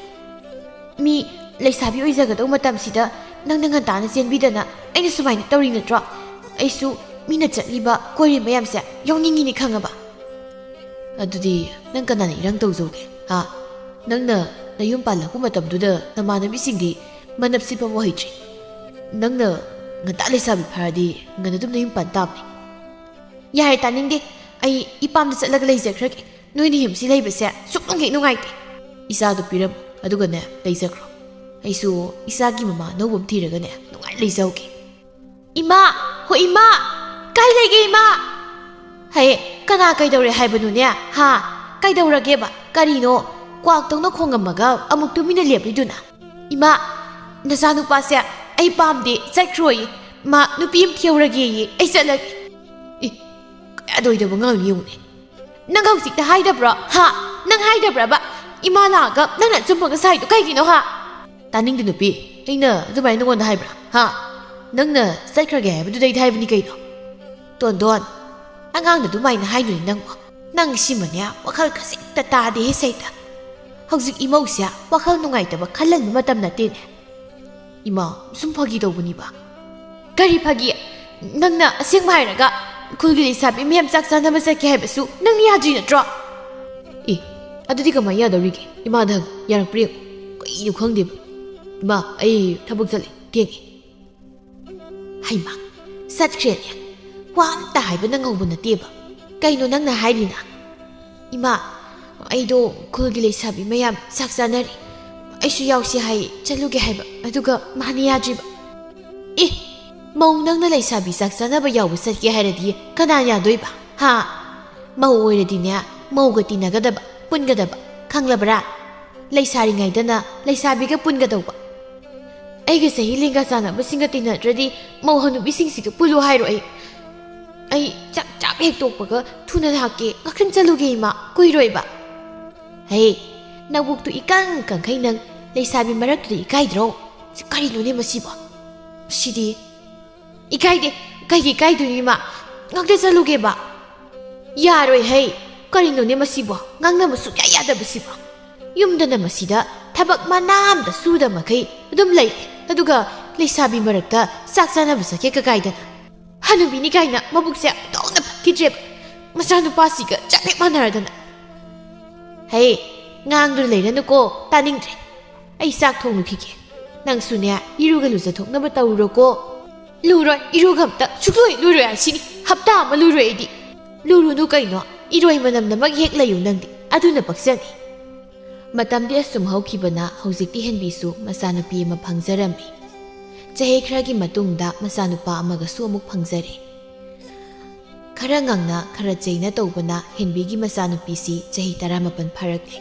ꯃꯤ ꯂꯩꯁꯥꯕꯤ ꯑꯣꯏꯖꯒꯗꯧ ꯃꯇꯝꯁꯤꯗ ꯅꯪꯅ ꯉꯟꯇꯥꯅ ꯆꯦꯟꯕꯤꯗꯅ ꯑꯩꯅ ꯁꯨꯃꯥꯏꯅ ꯇꯧꯔꯤ ꯅꯠꯇ꯭ꯔꯣ? ꯑꯩꯁꯨ ꯃꯤꯅ ꯆꯠꯂꯤꯕ ꯀꯣꯏꯔꯤ ꯃꯌꯥꯝꯁꯦ ꯌꯥꯎꯅꯤꯡꯉꯤꯅꯤ, ꯈꯪꯉꯕ? ꯑꯗꯨꯗꯤ ꯅꯪ ꯀꯅꯥꯅ ꯏꯔꯥꯡ ꯇꯧꯖꯧꯒꯦ? ꯍꯥ? ꯅꯪꯅ ꯅꯌꯨꯝ ꯄꯥꯜꯂꯛꯄ ꯃꯇꯝꯗꯨꯗ ꯅꯃꯥꯟꯅꯕꯤꯁꯤꯡꯗꯤ ꯃꯅꯞ ꯁꯤꯠꯄꯕꯨ ꯍꯩꯇ꯭ꯔꯤ꯫ ꯅꯪꯅ ꯉꯟꯇꯥ ꯂꯩꯁꯥꯕꯤ ꯐꯥꯔꯗꯤ ꯉꯟꯅ ꯑꯗꯨꯝ ꯅꯌꯨꯝ ꯄꯥꯟ ꯇꯥꯕꯅꯤ꯫ ꯌꯥꯔꯦ, ꯇꯥꯅꯤꯡꯗꯦ꯫ ꯑꯩ ꯏꯄꯥꯝꯗ ꯆꯠꯂꯒ ꯂꯩꯖꯈ꯭ꯔꯒꯦ꯫ ꯅꯣꯏꯅ ꯌꯨꯝꯁꯤ ꯂꯩꯕꯁꯦ ꯁꯨꯛꯅꯨꯡ ꯍꯦꯛ ꯅꯨꯡꯉꯥꯏꯇꯦ꯫ ꯏꯆꯥꯗꯣ ꯄꯤꯔꯝꯃꯣ, ꯑꯗꯨꯒꯅꯦ ꯂꯩꯖꯈ꯭ꯔꯣ꯫ ꯑꯩꯁꯨ ꯏꯆꯥꯒꯤ ꯃꯃꯥ ꯑꯅꯧꯕ ꯑꯃ ꯊꯤꯔꯒꯅꯦ ꯅꯨꯡꯉꯥꯏꯅ ꯂꯩꯖꯍꯧꯒꯦ꯫ ꯏꯃꯥ! ꯍꯣ ꯏꯃꯥ! ꯀꯥꯏ ꯂꯩꯒꯦ ꯏꯃꯥ? ꯍꯦ, ꯀꯅꯥ ꯀꯩꯗꯧꯔꯦ ꯍꯥꯏꯕꯅꯣꯅꯦ? ꯍꯥ? ꯀꯩꯗꯧꯔꯒꯦꯕ? ꯀꯔꯤꯅꯣ? ꯀ꯭ꯋꯥꯛꯇꯧꯅ ꯈꯣꯡꯉꯝꯃꯒ ꯑꯃꯨꯛ ꯇꯨꯃꯤꯟꯅ ꯂꯦꯞꯂꯤꯗꯨꯅ? ꯏꯃꯥ, ꯅꯆꯥꯅꯨꯄꯥꯁꯦ ꯑꯩ ꯄꯥꯝꯗꯦ, ꯆꯠꯈ꯭ꯔꯣꯌꯦ꯫ ꯃꯥ ꯅꯨꯄꯤ ꯑꯃ ꯊꯤꯍꯧꯔꯒꯦꯌꯦ, ꯑꯩ ꯆꯠꯂꯒꯦ꯫ ꯏ, ꯀꯌꯥꯗ ꯑꯣꯏꯗꯕ ꯑꯉꯥꯡꯅꯣ ꯌꯦꯡꯉꯨꯅꯦ꯫ ꯅꯪ ꯍꯧꯖꯤꯛꯇ ꯍꯥꯏꯗꯕ꯭ꯔꯣ? ꯍꯥ? ꯅꯪ ꯍꯥꯏꯗꯕ꯭ꯔꯕ? ꯏꯃꯥ ꯂꯥꯛꯑꯒ ꯅꯪꯅ ꯑꯆꯨꯝꯕꯒ ꯁꯥꯏꯗꯣ ꯀꯩꯒꯤꯅꯣ, ꯍꯥ? ꯇꯥꯅꯤꯡꯗꯦ ꯅꯨꯄꯤ, ꯑꯩꯅ ꯑꯗꯨꯃꯥꯏꯅ ꯅꯉꯣꯟꯗ ꯍꯥꯏꯕ꯭ꯔꯥ? ꯍꯥ? ꯅꯪꯅ ꯆꯠꯈ꯭ꯔꯒꯦ ꯍꯥꯏꯕꯗꯨꯗ ꯑꯩꯗꯤ ꯍꯥꯏꯕꯅꯤ ꯀꯩꯅꯣ꯫ ꯇꯣꯟꯗꯣꯟ, ꯑꯉꯥꯡꯗ ꯑꯗꯨꯃꯥꯏꯅ ꯍꯥꯏꯅꯨꯅꯦ ꯅꯪꯕꯣ꯫ ꯅꯪ ꯁꯤꯃꯅꯦ ꯋꯥꯈꯜ ꯈꯖꯤꯛꯇ ꯇꯥꯗꯦꯍꯦ ꯁꯩꯇ꯫ ꯍꯧꯖꯤꯛ ꯏꯃꯧꯁꯦ ꯋꯥꯈꯜ ꯅꯨꯡꯉꯥꯏꯇꯕ ꯈꯜꯍꯟꯕ ꯃꯇꯝ ꯅꯠꯇꯦꯅꯦ꯫ ꯏꯃꯥ, ꯁꯨꯝ ꯐꯥꯒꯤ ꯇꯧꯕꯅꯤꯕ꯫ ꯀꯔꯤ ꯐꯥꯒꯤ? ꯅꯪꯅ ꯑꯁꯦꯡꯕ ꯍꯥꯏꯔꯒ ꯈꯨꯜꯒꯤ ꯂꯩꯁꯥꯕꯤ ꯃꯌꯥꯝ ꯆꯥꯛ ꯆꯥꯅꯕ ꯆꯠꯀꯦ ꯍꯥꯏꯕꯁꯨ ꯅꯪꯅ ꯌꯥꯗ꯭ꯔꯤ ꯅꯠꯇ꯭ꯔꯣ? ꯑꯦ, ꯑꯗꯨꯗꯤ ꯀꯃꯥꯏꯅ ꯌꯥꯗꯧꯔꯤꯒꯦ? ꯏꯃꯥꯗ ꯍꯪꯉꯨ, ꯌꯥꯔꯛꯄ꯭ꯔꯥ ꯌꯦꯡꯉꯨ꯫ ꯀꯩꯅꯣ ꯈꯪꯗꯦꯕ꯫ ꯏꯃꯥ, ꯑꯩ ꯊꯕꯛ ꯆꯠꯂꯦ, ꯊꯦꯡꯉꯦ꯫ ꯍꯩꯃꯥ, ꯆꯠꯈ꯭ꯔꯦꯅꯦ꯫ ꯋꯥ ꯑꯝꯇ ꯍꯥꯏꯕ ꯅꯪꯍꯧꯕ ꯅꯠꯇꯦꯕ꯫ ꯀꯩꯅꯣ ꯅꯪꯅ ꯍꯥꯏꯔꯤꯅ? ꯏꯃꯥ, ꯑꯩꯗꯣ ꯈꯨꯜꯒꯤ ꯂꯩꯁꯥꯕꯤ ꯃꯌꯥꯝ ꯆꯥꯛ ꯆꯥꯅꯔꯤ꯫ ꯑꯩꯁꯨ ꯌꯥꯎꯁꯤ ꯍꯥꯏ, ꯆꯠꯂꯨꯒꯦ ꯍꯥꯏꯕ꯫ ꯑꯗꯨꯒ ꯃꯥꯅ ꯌꯥꯗ꯭ꯔꯤꯕ꯫ ꯑꯦ, ꯃꯧ ꯅꯪꯅ ꯂꯩꯁꯥꯕꯤ ꯆꯥꯛ ꯆꯥꯅꯕ ꯌꯥꯎꯕ ꯆꯠꯀꯦ ꯍꯥꯏꯔꯗꯤ ꯀꯅꯥ ꯌꯥꯗꯣꯏꯕ? ꯍꯥ? ꯃꯧ ꯑꯣꯏꯔꯗꯤꯅꯦ, ꯃꯧꯒ ꯇꯤꯟꯅꯒꯗꯕ, ꯄꯨꯟꯒꯗꯕ, ꯈꯪꯂꯕ꯭ꯔꯥ? ꯂꯩꯁꯥꯔꯤꯉꯩꯗꯅ ꯂꯩꯁꯥꯕꯤꯒ ꯄꯨꯟꯒꯗꯧꯕ꯫ ꯑꯩꯒ ꯆꯍꯤ ꯂꯦꯡꯒꯥ ꯆꯥꯟꯅꯕꯁꯤꯡꯒ ꯇꯤꯟꯅꯗ꯭ꯔꯗꯤ ꯃꯧ ꯍꯅꯨꯕꯤꯁꯤꯡꯁꯤꯒ ꯄꯨꯜꯂꯨ ꯍꯥꯏꯔꯣ ꯑꯩ? ꯑꯩ ꯆꯥꯛ ꯆꯥꯛ ꯍꯦꯛ ꯇꯣꯛꯄꯒ ꯊꯨꯅ ꯂꯥꯛꯀꯦ꯫ ꯉꯥꯛꯇꯪ ꯆꯠꯂꯨꯒꯦ ꯏꯃꯥ, ꯀꯨꯏꯔꯣꯏꯕ꯫ ꯍꯦ, ꯅꯕꯨꯛꯇꯨ ꯏꯀꯪ ꯀꯪꯈꯩ ꯅꯪ ꯂꯩꯁꯥꯕꯤ ꯃꯔꯛꯇꯨꯗ ꯏꯀꯥꯏꯗ꯭ꯔꯣ? ꯁꯤ ꯀꯔꯤꯅꯣꯅꯦ ꯃꯁꯤꯕꯣ? ꯁꯤꯗꯤ ꯏꯀꯥꯏꯗꯦ꯫ ꯀꯩꯒꯤ ꯏꯀꯥꯏꯗꯣꯏꯅꯣ ꯏꯃꯥ? ꯉꯥꯛꯇ ꯆꯠꯂꯨꯒꯦꯕ꯫ ꯌꯥꯔꯣꯏ ꯍꯩ꯫ ꯀꯔꯤꯅꯣꯅꯦ ꯃꯁꯤꯕꯣ? ꯉꯥꯡꯅꯕ ꯁꯨꯛꯌꯥ ꯌꯥꯗꯕꯁꯤꯕꯣ꯫ ꯌꯨꯝꯗꯅ ꯃꯁꯤꯗ ꯊꯕꯛ ꯃꯅꯥ ꯑꯝꯇ ꯁꯨꯗ ꯃꯈꯩ ꯑꯗꯨꯝ ꯂꯩ꯫ ꯑꯗꯨꯒ ꯂꯩꯁꯥꯕꯤ ꯃꯔꯛꯇ ꯆꯥꯛ ꯆꯥꯅꯕ ꯆꯠꯀꯦ ꯀꯀꯥꯏꯗꯅ꯫ ꯍꯅꯨꯕꯤꯅꯤ ꯀꯥꯏꯅ ꯃꯕꯨꯛꯁꯦ ꯑꯣꯟꯊꯣꯛꯅ ꯐꯠꯈꯤꯗ꯭ꯔꯦꯕ꯫ ꯃꯆꯥꯅꯨꯄꯥꯁꯤꯒ ꯆꯞ ꯍꯦꯛ ꯃꯥꯟꯅꯔꯗꯅ꯫ ꯍꯩ, ꯉꯥꯡꯗꯨꯅ ꯂꯩꯔꯅꯨꯀꯣ, ꯇꯥꯅꯤꯡꯗ꯭ꯔꯦ꯫ ꯑꯩ ꯆꯥꯛ ꯊꯣꯡꯂꯨꯈꯤꯒꯦ꯫ ꯅꯪꯁꯨꯅꯦ, ꯏꯔꯨꯒ ꯂꯨꯖꯊꯣꯛꯅꯕ ꯇꯧꯔꯨꯔꯣꯀꯣ꯫ ꯂꯨꯔꯣꯏ, ꯏꯔꯨꯒ ꯑꯝꯇ ꯁꯨꯛꯂꯨ ꯍꯦꯛ ꯂꯨꯔꯣꯏ ꯍꯥꯏꯁꯤꯅꯤ꯫ ꯍꯞꯇꯥ ꯑꯃ ꯂꯨꯔꯣꯏ ꯑꯩꯗꯤ꯫ ꯂꯨꯔꯨꯅꯨ ꯀꯩꯅꯣ, ꯏꯔꯣꯏ ꯃꯅꯝ ꯅꯝꯃꯒ ꯍꯦꯛ ꯂꯩꯌꯨ ꯅꯪꯗꯤ, ꯑꯗꯨꯅ ꯄꯛꯆꯅꯤ꯫ ꯃꯇꯝꯗꯤ ꯑꯁꯨꯝ ꯍꯧꯈꯤꯕꯅ ꯍꯧꯖꯤꯛꯇꯤ ꯍꯦꯟꯕꯤꯁꯨ ꯃꯆꯥꯅꯨꯄꯤ ꯑꯃ ꯐꯪꯖꯔꯝꯃꯤ꯫ ꯆꯍꯤ ꯈꯔꯒꯤ ꯃꯇꯨꯡꯗ ꯃꯆꯥꯅꯨꯄꯥ ꯑꯃꯒꯁꯨ ꯑꯃꯨꯛ ꯐꯪꯖꯔꯦ꯫ ꯈꯔ ꯉꯥꯡꯅ ꯈꯔ ꯆꯩꯅ ꯇꯧꯕꯅ ꯍꯦꯟꯕꯤꯒꯤ ꯃꯆꯥꯅꯨꯄꯤꯁꯤ ꯆꯍꯤ ꯇꯔꯥꯃꯥꯄꯟ ꯐꯥꯔꯛꯂꯦ꯫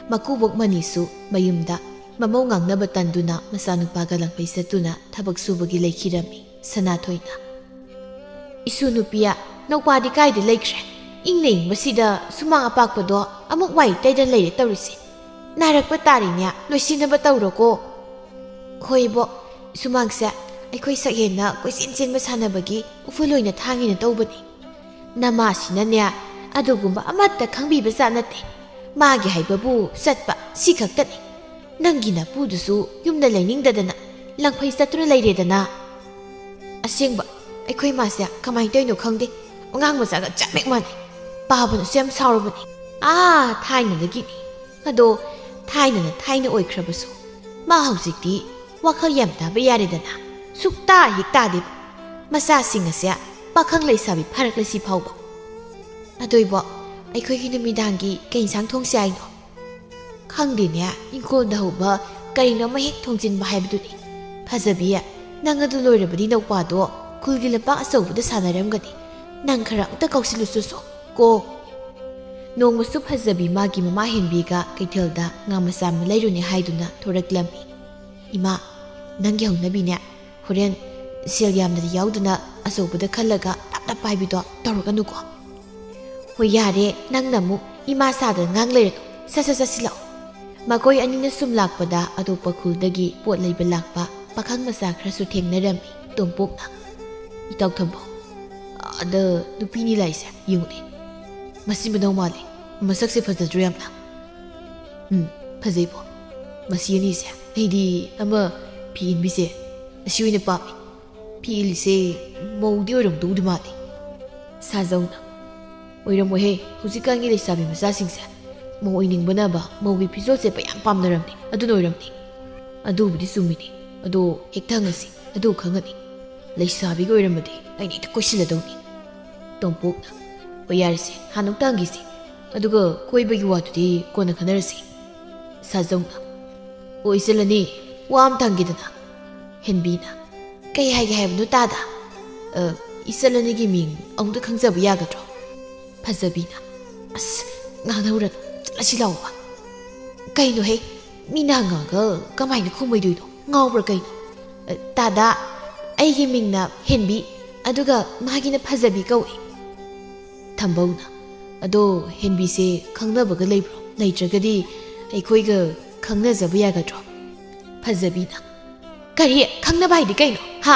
ꯃꯀꯨꯕꯣꯛ ꯃꯅꯤꯁꯨ ꯃꯌꯨꯝꯗ ꯃꯃꯧ ꯉꯥꯡꯅꯕ ꯇꯟꯗꯨꯅ ꯃꯆꯥꯅꯨꯄꯥꯒ ꯂꯪꯐꯩ ꯆꯠꯇꯨꯅ ꯊꯕꯛ ꯁꯨꯕꯒꯤ ꯂꯩꯈꯤꯔꯝꯃꯤ ꯁꯅꯥꯊꯣꯏꯅ꯫ "ꯏꯁꯨ ꯅꯨꯄꯤꯌꯥ, ꯅꯧꯄꯥꯗꯤ ꯀꯥꯏꯗ ꯂꯩꯈ꯭ꯔꯦ? ꯏꯪꯅ ꯏꯪꯕꯁꯤꯗ ꯁꯨꯃꯥꯡ ꯑꯄꯥꯛꯄꯗꯣ ꯑꯃꯨꯛ ꯋꯥꯏ ꯇꯩꯗꯅ ꯂꯩꯔꯦ ꯇꯧꯔꯤꯁꯦ꯫ ꯅꯥꯔꯛꯄ ꯇꯥꯔꯤꯅꯦ, ꯂꯣꯏꯁꯤꯟꯅꯕ ꯇꯧꯔꯣꯀꯣ꯫" "ꯍꯣꯏ ꯏꯕꯣꯛ, ꯁꯨꯃꯥꯡꯁꯦ ꯑꯩꯈꯣꯏ ꯁꯛꯍꯦꯟꯅ ꯀꯣꯏꯆꯦꯟ ꯆꯦꯟꯕ ꯁꯥꯟꯅꯕꯒꯤ ꯎꯐꯨꯜ ꯑꯣꯏꯅ ꯊꯥꯡꯉꯦꯅ ꯇꯧꯕꯅꯤ꯫ ꯅꯃꯥꯁꯤꯅꯅꯦ ꯑꯗꯨꯒꯨꯝꯕ ꯑꯃꯠꯇ ꯈꯪꯕꯤꯕ ꯖꯥꯠ ꯅꯠꯇꯦ꯫ ꯃꯥꯒꯤ ꯍꯥꯏꯕꯕꯨ ꯆꯠꯄ ꯁꯤ ꯈꯛꯇꯅꯤ꯫ ꯅꯪꯒꯤ ꯅꯄꯨꯗꯨꯁꯨ ꯌꯨꯝꯗ ꯂꯩꯅꯤꯡꯗꯗꯅ ꯂꯪꯐꯩ ꯆꯠꯇꯨꯅ ꯂꯩꯔꯦꯗꯅ꯫" "ꯑꯁꯦꯡꯕ, ꯑꯩꯈꯣꯏ ꯃꯥꯁꯦ ꯀꯃꯥꯏꯅ ꯇꯧꯔꯤꯅꯣ ꯈꯪꯗꯦ, ꯑꯉꯥꯡ ꯃꯆꯥꯒ ꯆꯞ ꯍꯦꯛ ꯃꯥꯟꯅꯩ꯫ ꯄꯥꯕꯅꯁꯨ ꯌꯥꯝ ꯁꯥꯎꯔꯕꯅꯤ꯫ ꯑꯥ, ꯊꯥꯏꯅꯗꯒꯤꯅꯤ꯫ ꯑꯗꯣ ꯊꯥꯏꯅꯅ ꯊꯥꯏꯅ ꯑꯣꯏꯈ꯭ꯔꯕꯁꯨ, ꯃꯥ ꯍꯧꯖꯤꯛꯇꯤ ꯋꯥꯈꯜ ꯌꯥꯝ ꯇꯥꯕ ꯌꯥꯔꯦꯗꯅ꯫ ꯁꯨꯛꯇꯥ ꯍꯦꯛ ꯇꯥꯗꯦꯕ꯫ ꯃꯆꯥꯁꯤꯡ ꯑꯁꯦ ꯄꯥꯈꯪ ꯂꯩꯁꯥꯕꯤ ꯐꯥꯔꯛꯂꯁꯤ ꯐꯥꯎꯕ꯫ ꯑꯗꯣ ꯏꯕꯣꯛ, ꯑꯩꯈꯣꯏꯒꯤ ꯅꯨꯃꯤꯗꯥꯡꯒꯤ ꯀꯩ ꯏꯟꯁꯥꯡ ꯊꯣꯡꯁꯤ ꯍꯥꯏꯅꯣ?" "ꯈꯪꯗꯦꯅꯦ, ꯏꯪꯈꯣꯜꯗ ꯍꯧꯕ ꯀꯔꯤꯅꯣ ꯑꯃ ꯍꯦꯛ ꯊꯣꯡꯖꯤꯟꯕ ꯍꯥꯏꯕꯗꯨꯅꯤ꯫ ꯐꯖꯕꯤ, ꯅꯪ ꯑꯗꯨ ꯂꯣꯏꯔꯕꯗꯤ ꯅꯧꯄꯥꯗꯣ ꯈꯨꯜꯒꯤ ꯂꯝꯄꯥꯛ ꯑꯆꯧꯕꯗ ꯁꯥꯟꯅꯔꯝꯒꯅꯤ꯫ ꯅꯪ ꯈꯔ ꯑꯝꯇ ꯀꯧꯁꯤꯜꯂꯨꯆꯣꯆꯣ ꯀꯣ꯫" ꯅꯣꯡꯃꯁꯨ ꯐꯖꯕꯤ ꯃꯥꯒꯤ ꯃꯃꯥ ꯍꯦꯟꯕꯤꯒ ꯀꯩꯊꯦꯜꯗ ꯉꯥ ꯃꯆꯥ ꯑꯃ ꯂꯩꯔꯨꯅꯤ ꯍꯥꯏꯗꯨꯅ ꯊꯣꯔꯛꯂꯝꯃꯤ꯫ "ꯏꯃꯥ, ꯅꯪꯒꯤ ꯍꯧꯅꯕꯤꯅꯦ, ꯍꯣꯔꯦꯟ ꯁꯦꯜ ꯌꯥꯝꯅꯗꯤ ꯌꯥꯎꯗꯅ ꯑꯆꯧꯕꯗ ꯈꯜꯂꯒ ꯇꯞ ꯇꯞ ꯄꯥꯏꯕꯤꯗꯣ ꯇꯧꯔꯛꯀꯅꯨꯀꯣ꯫" "ꯍꯣꯏ, ꯌꯥꯔꯦ, ꯅꯪꯅ ꯑꯃꯨꯛ ꯏꯃꯥ ꯁꯥꯗꯅ ꯉꯥꯡ ꯂꯩꯔꯅꯨ꯫ ꯁꯠ ꯁꯠ ꯆꯠꯁꯤꯜꯂꯛꯑꯣ꯫" ꯃꯈꯣꯏ ꯑꯅꯤꯅ ꯁꯨꯝ ꯂꯥꯛꯄꯗ ꯑꯇꯣꯞꯄ ꯈꯨꯜꯗꯒꯤ ꯄꯣꯠ ꯂꯩꯕ ꯂꯥꯛꯄ ꯄꯥꯈꯪ ꯃꯆꯥ ꯈꯔꯁꯨ ꯊꯦꯡꯅꯔꯝꯃꯤ꯫ ꯇꯣꯝꯄꯣꯛꯅ, "ꯏꯇꯥꯎ ꯊꯝꯕꯧ, ꯑꯗ ꯅꯨꯄꯤꯅꯤ ꯂꯥꯛꯏꯁꯦ ꯌꯦꯡꯉꯨꯅꯦ꯫ ꯃꯁꯤ ꯃꯅꯧ ꯃꯥꯜꯂꯤ꯫ ꯃꯁꯛꯁꯦ ꯐꯖꯗ꯭ꯔꯣ ꯌꯥꯝꯅ?" "ꯎꯝ, ꯐꯖꯩꯕꯣ꯫ ꯃꯁꯤ ꯑꯅꯤꯁꯦ, ꯑꯩꯗꯤ ꯑꯃ ꯐꯤ ꯏꯟꯕꯤꯁꯦ, ꯑꯁꯤ ꯑꯣꯏꯅ ꯄꯥꯝꯃꯤ꯫ ꯐꯤ ꯏꯜꯂꯤꯁꯦ ꯃꯧꯗꯤ ꯑꯣꯏꯔꯝꯗꯧꯗꯤ ꯃꯥꯜꯂꯤ꯫" ꯁꯥꯖꯧꯅ, "ꯑꯣꯏꯔꯝꯃꯣꯏꯍꯦ, ꯍꯧꯖꯤꯛꯀꯥꯟꯒꯤ ꯂꯩꯁꯥꯕꯤ ꯃꯆꯥꯁꯤꯡꯁꯦ ꯃꯧ ꯑꯣꯏꯅꯤꯡꯕꯅꯕ ꯃꯧꯒꯤ ꯐꯤꯖꯣꯜ ꯁꯦꯠꯄ ꯌꯥꯝ ꯄꯥꯝꯅꯔꯝꯅꯤ, ꯑꯗꯨꯅ ꯑꯣꯏꯔꯝꯅꯤ꯫" "ꯑꯗꯨꯕꯨꯗꯤ ꯆꯨꯝꯃꯤꯅꯤ, ꯑꯗꯣ ꯍꯦꯛꯇ ꯍꯪꯉꯁꯤ, ꯑꯗꯨ ꯈꯪꯉꯅꯤ꯫ ꯂꯩꯁꯥꯕꯤꯒ ꯑꯣꯏꯔꯝꯃꯗꯤ ꯑꯩꯅ ꯍꯦꯛꯇ ꯀꯣꯏꯁꯤꯜꯂꯗꯧꯅꯤ꯫" ꯇꯣꯝꯄꯣꯛꯅ, "ꯍꯣꯏ, ꯌꯥꯔꯦꯁꯦ, ꯍꯥꯟꯅ ꯑꯃꯨꯛꯇ ꯍꯪꯈꯤꯁꯤ, ꯑꯗꯨꯒ ꯀꯣꯏꯕꯒꯤ ꯋꯥꯗꯨꯗꯤ ꯀꯣꯟꯅ ꯈꯟꯅꯔꯁꯤ꯫" ꯁꯥꯖꯧꯅ, "ꯑꯣ, ꯏꯆꯜ ꯑꯅꯤ, ꯋꯥ ꯑꯃ ꯍꯪꯒꯦꯗꯅ꯫" ꯍꯦꯟꯕꯤꯅ, "ꯀꯩ ꯍꯥꯏꯒꯦ ꯍꯥꯏꯕꯅꯣ ꯇꯥꯗ?" "ꯑ, ꯏꯆꯜ ꯑꯅꯤꯒꯤ ꯃꯤꯡ ꯑꯃꯨꯛꯇ ꯈꯪꯖꯕ ꯌꯥꯒꯗ꯭ꯔꯣ?" ꯐꯖꯕꯤꯅ, "ꯑꯁ, ꯉꯥꯡꯅꯧꯔꯅꯨ, ꯆꯠꯂꯁꯤ ꯂꯥꯛꯑꯣꯕ꯫" "ꯀꯩꯅꯣꯍꯦ, ꯃꯤꯅ ꯍꯪꯉꯒ ꯀꯃꯥꯏꯅ ꯈꯨꯝꯃꯣꯏꯗꯣꯏꯅꯣ? ꯉꯥꯎꯕ꯭ꯔꯥ ꯀꯩꯅꯣ?" "ꯑ, ꯇꯥꯗ, ꯑꯩꯒꯤ ꯃꯤꯡꯅ ꯍꯦꯟꯕꯤ, ꯑꯗꯨꯒ ꯃꯥꯒꯤꯅ ꯐꯖꯕꯤ ꯀꯧꯏ꯫" ꯊꯝꯕꯧꯅ, "ꯑꯗꯣ ꯍꯦꯟꯕꯤꯁꯦ ꯈꯪꯅꯕꯒ ꯂꯩꯕ꯭ꯔꯣ? ꯂꯩꯇ꯭ꯔꯒꯗꯤ ꯑꯩꯈꯣꯏꯒ ꯈꯪꯅꯖꯕ ꯌꯥꯒꯗ꯭ꯔꯣ?" ꯐꯖꯕꯤꯅ, "ꯀꯔꯤ? ꯈꯪꯅꯕ ꯍꯥꯏꯗꯤ ꯀꯩꯅꯣ? ꯍꯥ?